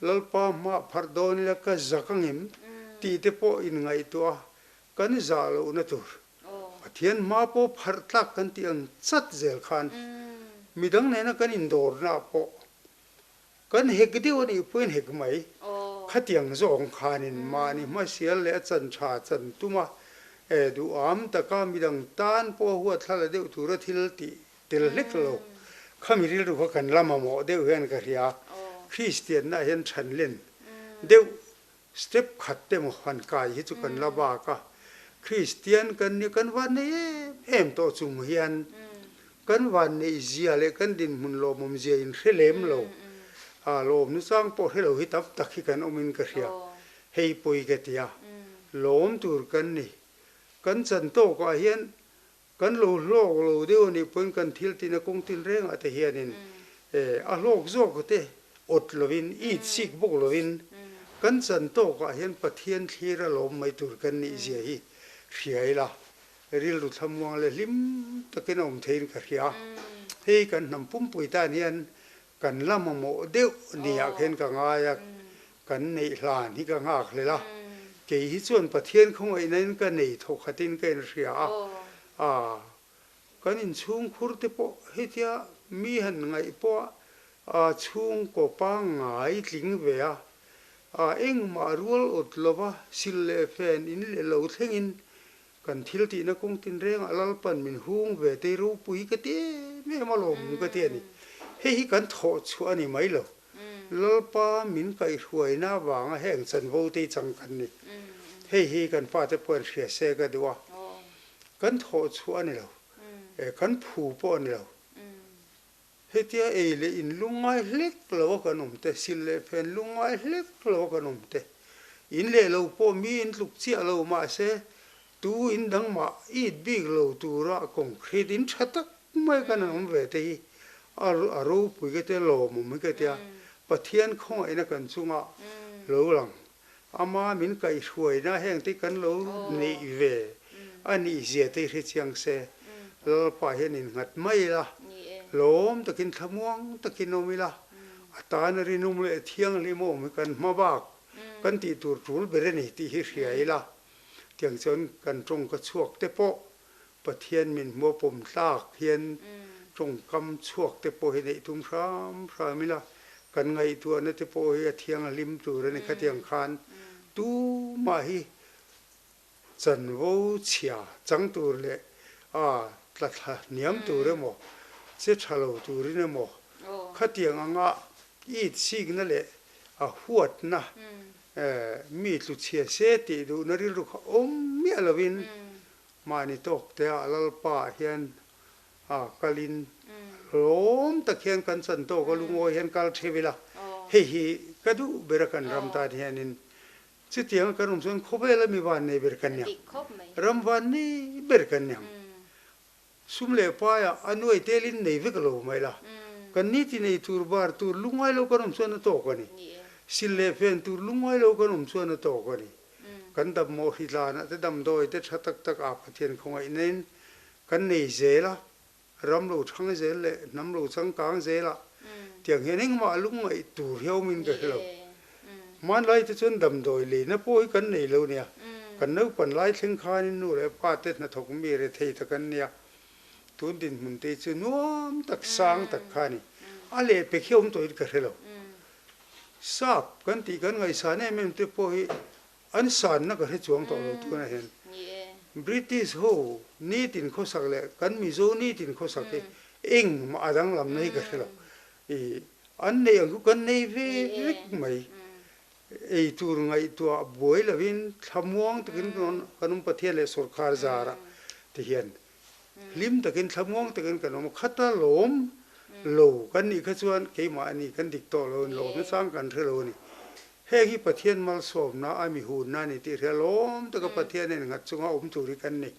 Lalpa hmah pharh dawn ila ka zak a ngem? tih te pawh inngaihtuah a, kan zah lohna tur. Pathian hma pawh pharh tlak kan tih ang chat zel khan midang nena kan indawrna pawh kan hek deuh a nih pawhin hek mai. Khatiang zawng khanin mahni hmasial leh a chan tha chan tum a, duham taka midang tan pawh a huatthlala deuh tura thil tih tel hlek lo. Khami rilru kha kan la mamawh deuh hian ka hria. Kristianna hian thanlen deuh Step khat te maw han kai hi chu kan la bak a, Kristian kan nia kan van nei em em tawh chung hian kan van neih zia leh kan dinhmun lawmawm zia in hre lem lo, a lawm nachang pawh hre lo hi tam tak hi kan awm in ka hria, hei pawi ka ti a, lawm tur kan ni, kan chan tawk ah hian Kan lo hlawk lo deuh anih pawhin kan thil tina kawng tin rengah te hianin a hlawk zawk te awt lovin, it sik bawk lovin kan chan tawkah hian Pathian thlir a lawm mai tur kan nih zia hi hria ila, rilru thlamuang leh hlim takin a awm theiin ka hria. Hei kan hnam pumpui tan hian kan la mamawh deuh niah khian ka ngai a, kan neih hlan hi ka nghak hlel a, kei hi chuan Pathian khawngaihna in ka nei thawkhatin ka inhria a, aa kan inchhungkhur te pawh hetia mi han ngaih pawh a chhungkaw pangngai tling ve a, aa engmah rual awt lova sil leh fen in leh lo thlengin Kan thil tihna kawng tinrengah Lalpan min hung ve tei ropui ka ti em em alawm ka ti a ni. Hei hi kan thawh chhuah a ni mai lo. Lalpa min kaihhruaina avanga heng chanvo te hi chang kan ni. Hei hi kan fate pawh an hria se ka duh a. Kan thawh chhuah a ni lo. Kan phu pawh a ni lo. Hetia ei leh in lungngai hlek lo a kan awm te, sil leh fen lungngai hlek lo a kan awm te, in leh lo pawh mi in tluk chiah lo mahse tu in dang mah it bik lo tura concrete in tha tak mai kan an awm ve te hi a ropui ka tia lawmawm hi ka tia Pathian khawngaihna kan chunga lo lang ama min kaihhruaina heng te kan lo neih ve a nih zia te hi hre chiang se, Lalpa hian innghat mai ila, lawm takin thlamuang takin awm ila, a tana rinawm leh thianghlim a awm hi kan hma bak kan tih tur tul ber a ni tih hi hria ila, tiang chuan kan tawngka chhuak te pawh Pathian min hmuh pawm tlak hian tawngkam chhuak te pawh hi neih tum hram hram ila, kan ngaihtuahna te pawh hi a thianghlim tur a ni khatiang khan tumah hi chanvo chhia chang tur leh a tla thla hniam tur emaw che tha lo turin emaw khatiang anga it sikna leh a huatna mi tlu chhia se tih duhna rilru kha awm miah lovin Mahni tawk te ah Lalpa ah hian a kalin lawm tak hian kan chan tawk a lungawi hian kal theuh ila, hei hi ka duh ber a kan ram tan hianin chutiang a kan awm chuan khawvel a mi van nei ber kan niang, ram van nei ber kan niang. Sum leh paiah a nuai telin nei vek lo mai la, kan ni ti nei tur bar tur lungngai lo kan awm chuan a tawk a ni. Sil leh fen tur lungngai lo kan awm chuan a tawk a ni. Kan dammaw hritlanah te damdawi te tha tak tak aa Pathian khawngaihnain kan nei zel a, ram lo thang zel leh hnam lo changkang zel a, tiang hian engmah lungngaih tur hi a awmin ka hre lo. Hmanlai te chuan damdawi leina pawh hi kan nei lo nia. Kan naupan lai thleng khanin nu leh pa te hnathawk mi rethei tak an nia. Tun dinhmun te hi chu nuam tak sang tak kha a ni. A lehpek hi a awm tawhin ka hre lo. Sap kan tih kan ngaihsan em em te pawh hi an sanna ka hre chuang tawh lo tunah hian. British ho nitin khawsak leh kan Mizo nitin khawsak hi engmah a danglamna hi ka hre lo. An neih ang chu kan nei ve vek mai. Ei tur ngaihtuah buai lovin thlamuang takin kan awm Pathian leh sawrkar zarah ti hian hlim takin thlamuang takin kan awm a, khata lawm lo kan nih kha chuan keimahni kan dik tawh lo a ni, lawm nachang kan hre lo a ni. Heng hi Pathian malsawmna a mi hunna a ni tih hria lawm taka Pathian in nghat chunga awm tur hi kan ni.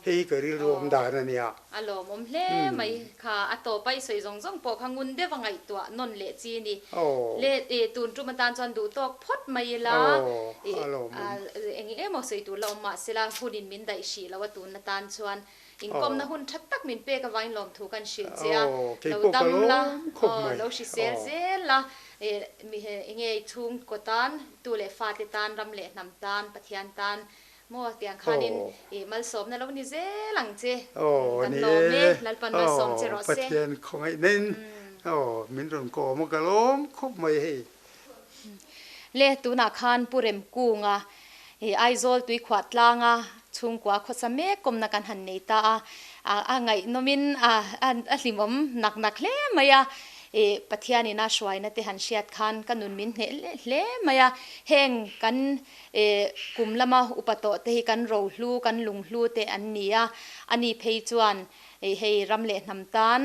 Hei hi ka rilru awm dan a nia. A lawmawm hle mai kha. A tawpa i sawi zawng zawng pawh kha ngun deuh a ngaihtuah nawn leh chi a ni. Le tun tum atan chuan duh tawk phawt mai ila eng emaw sawi tur la awm mahsela hunin min daih hrih lo a tun atan chuan Inkawmna hun tha tak min pek avangin lawmthu kan hrilh che a, lo dam la, lo hrisel zel la, enge i chhungkaw tan, tu leh fate tan, ram leh hnam tan, Pathian tan maw tiang khanin i malsawmna lo ni zel ang che, kan lawm e, Lalpan malsawm che rawh se. Pathian khawngaihna in min rawn kawm a, ka lawm khawp mai hei. Le tunah khan Pu Remkunga i Aizawl tuikhuah tlanga chhungkua khawsa mek kawmna kan han nei ta a, a ngaihnawmin a hlimawm nak nak hle mai a, i Pathianin a hruaina te han hriat khan ka nun min hneh hle mai a, heng kan i kum lama upa tawh te hi kan rohlu kan lunghlu te an ni a, ani phei chuan hei ram leh hnam tan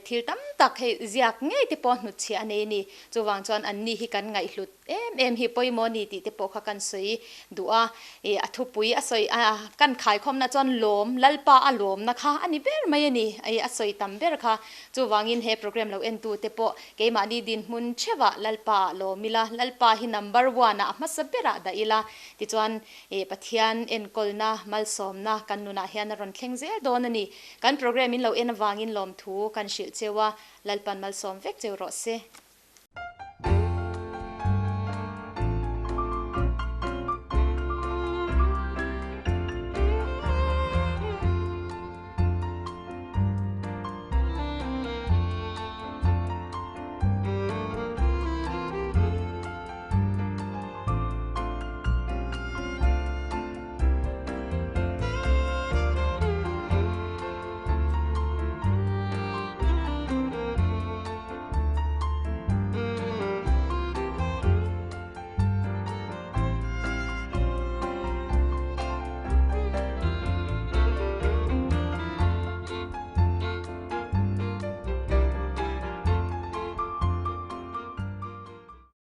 Thil tam tak hei ziak ngei te pawh hnutchhiah a nei a ni. Chuvang chuan anni hi kan ngaihhlut em em hi pawimawh a ni tih te pawh kha kan sawi duh a. Ih a thupui a sawi a kan khaikhawmna chuan lawm, Lalpa a lawmna kha a ni ber mai a ni. Ih a sawi tam ber kha. Chuvangin he program lo entu te pawh keimahni dinhmun theuhah Lalpa ah lawm ila, Lalpa hi number one ah a hmasa berah dah ila. Tichuan ih Pathian enkawlna, malsawmna kan nunah hian a rawn thleng zel dawn a ni. Kan program in lo en avangin lawmthu kan hrilh cheu a, Lalpan malsawm vek cheu rawh se.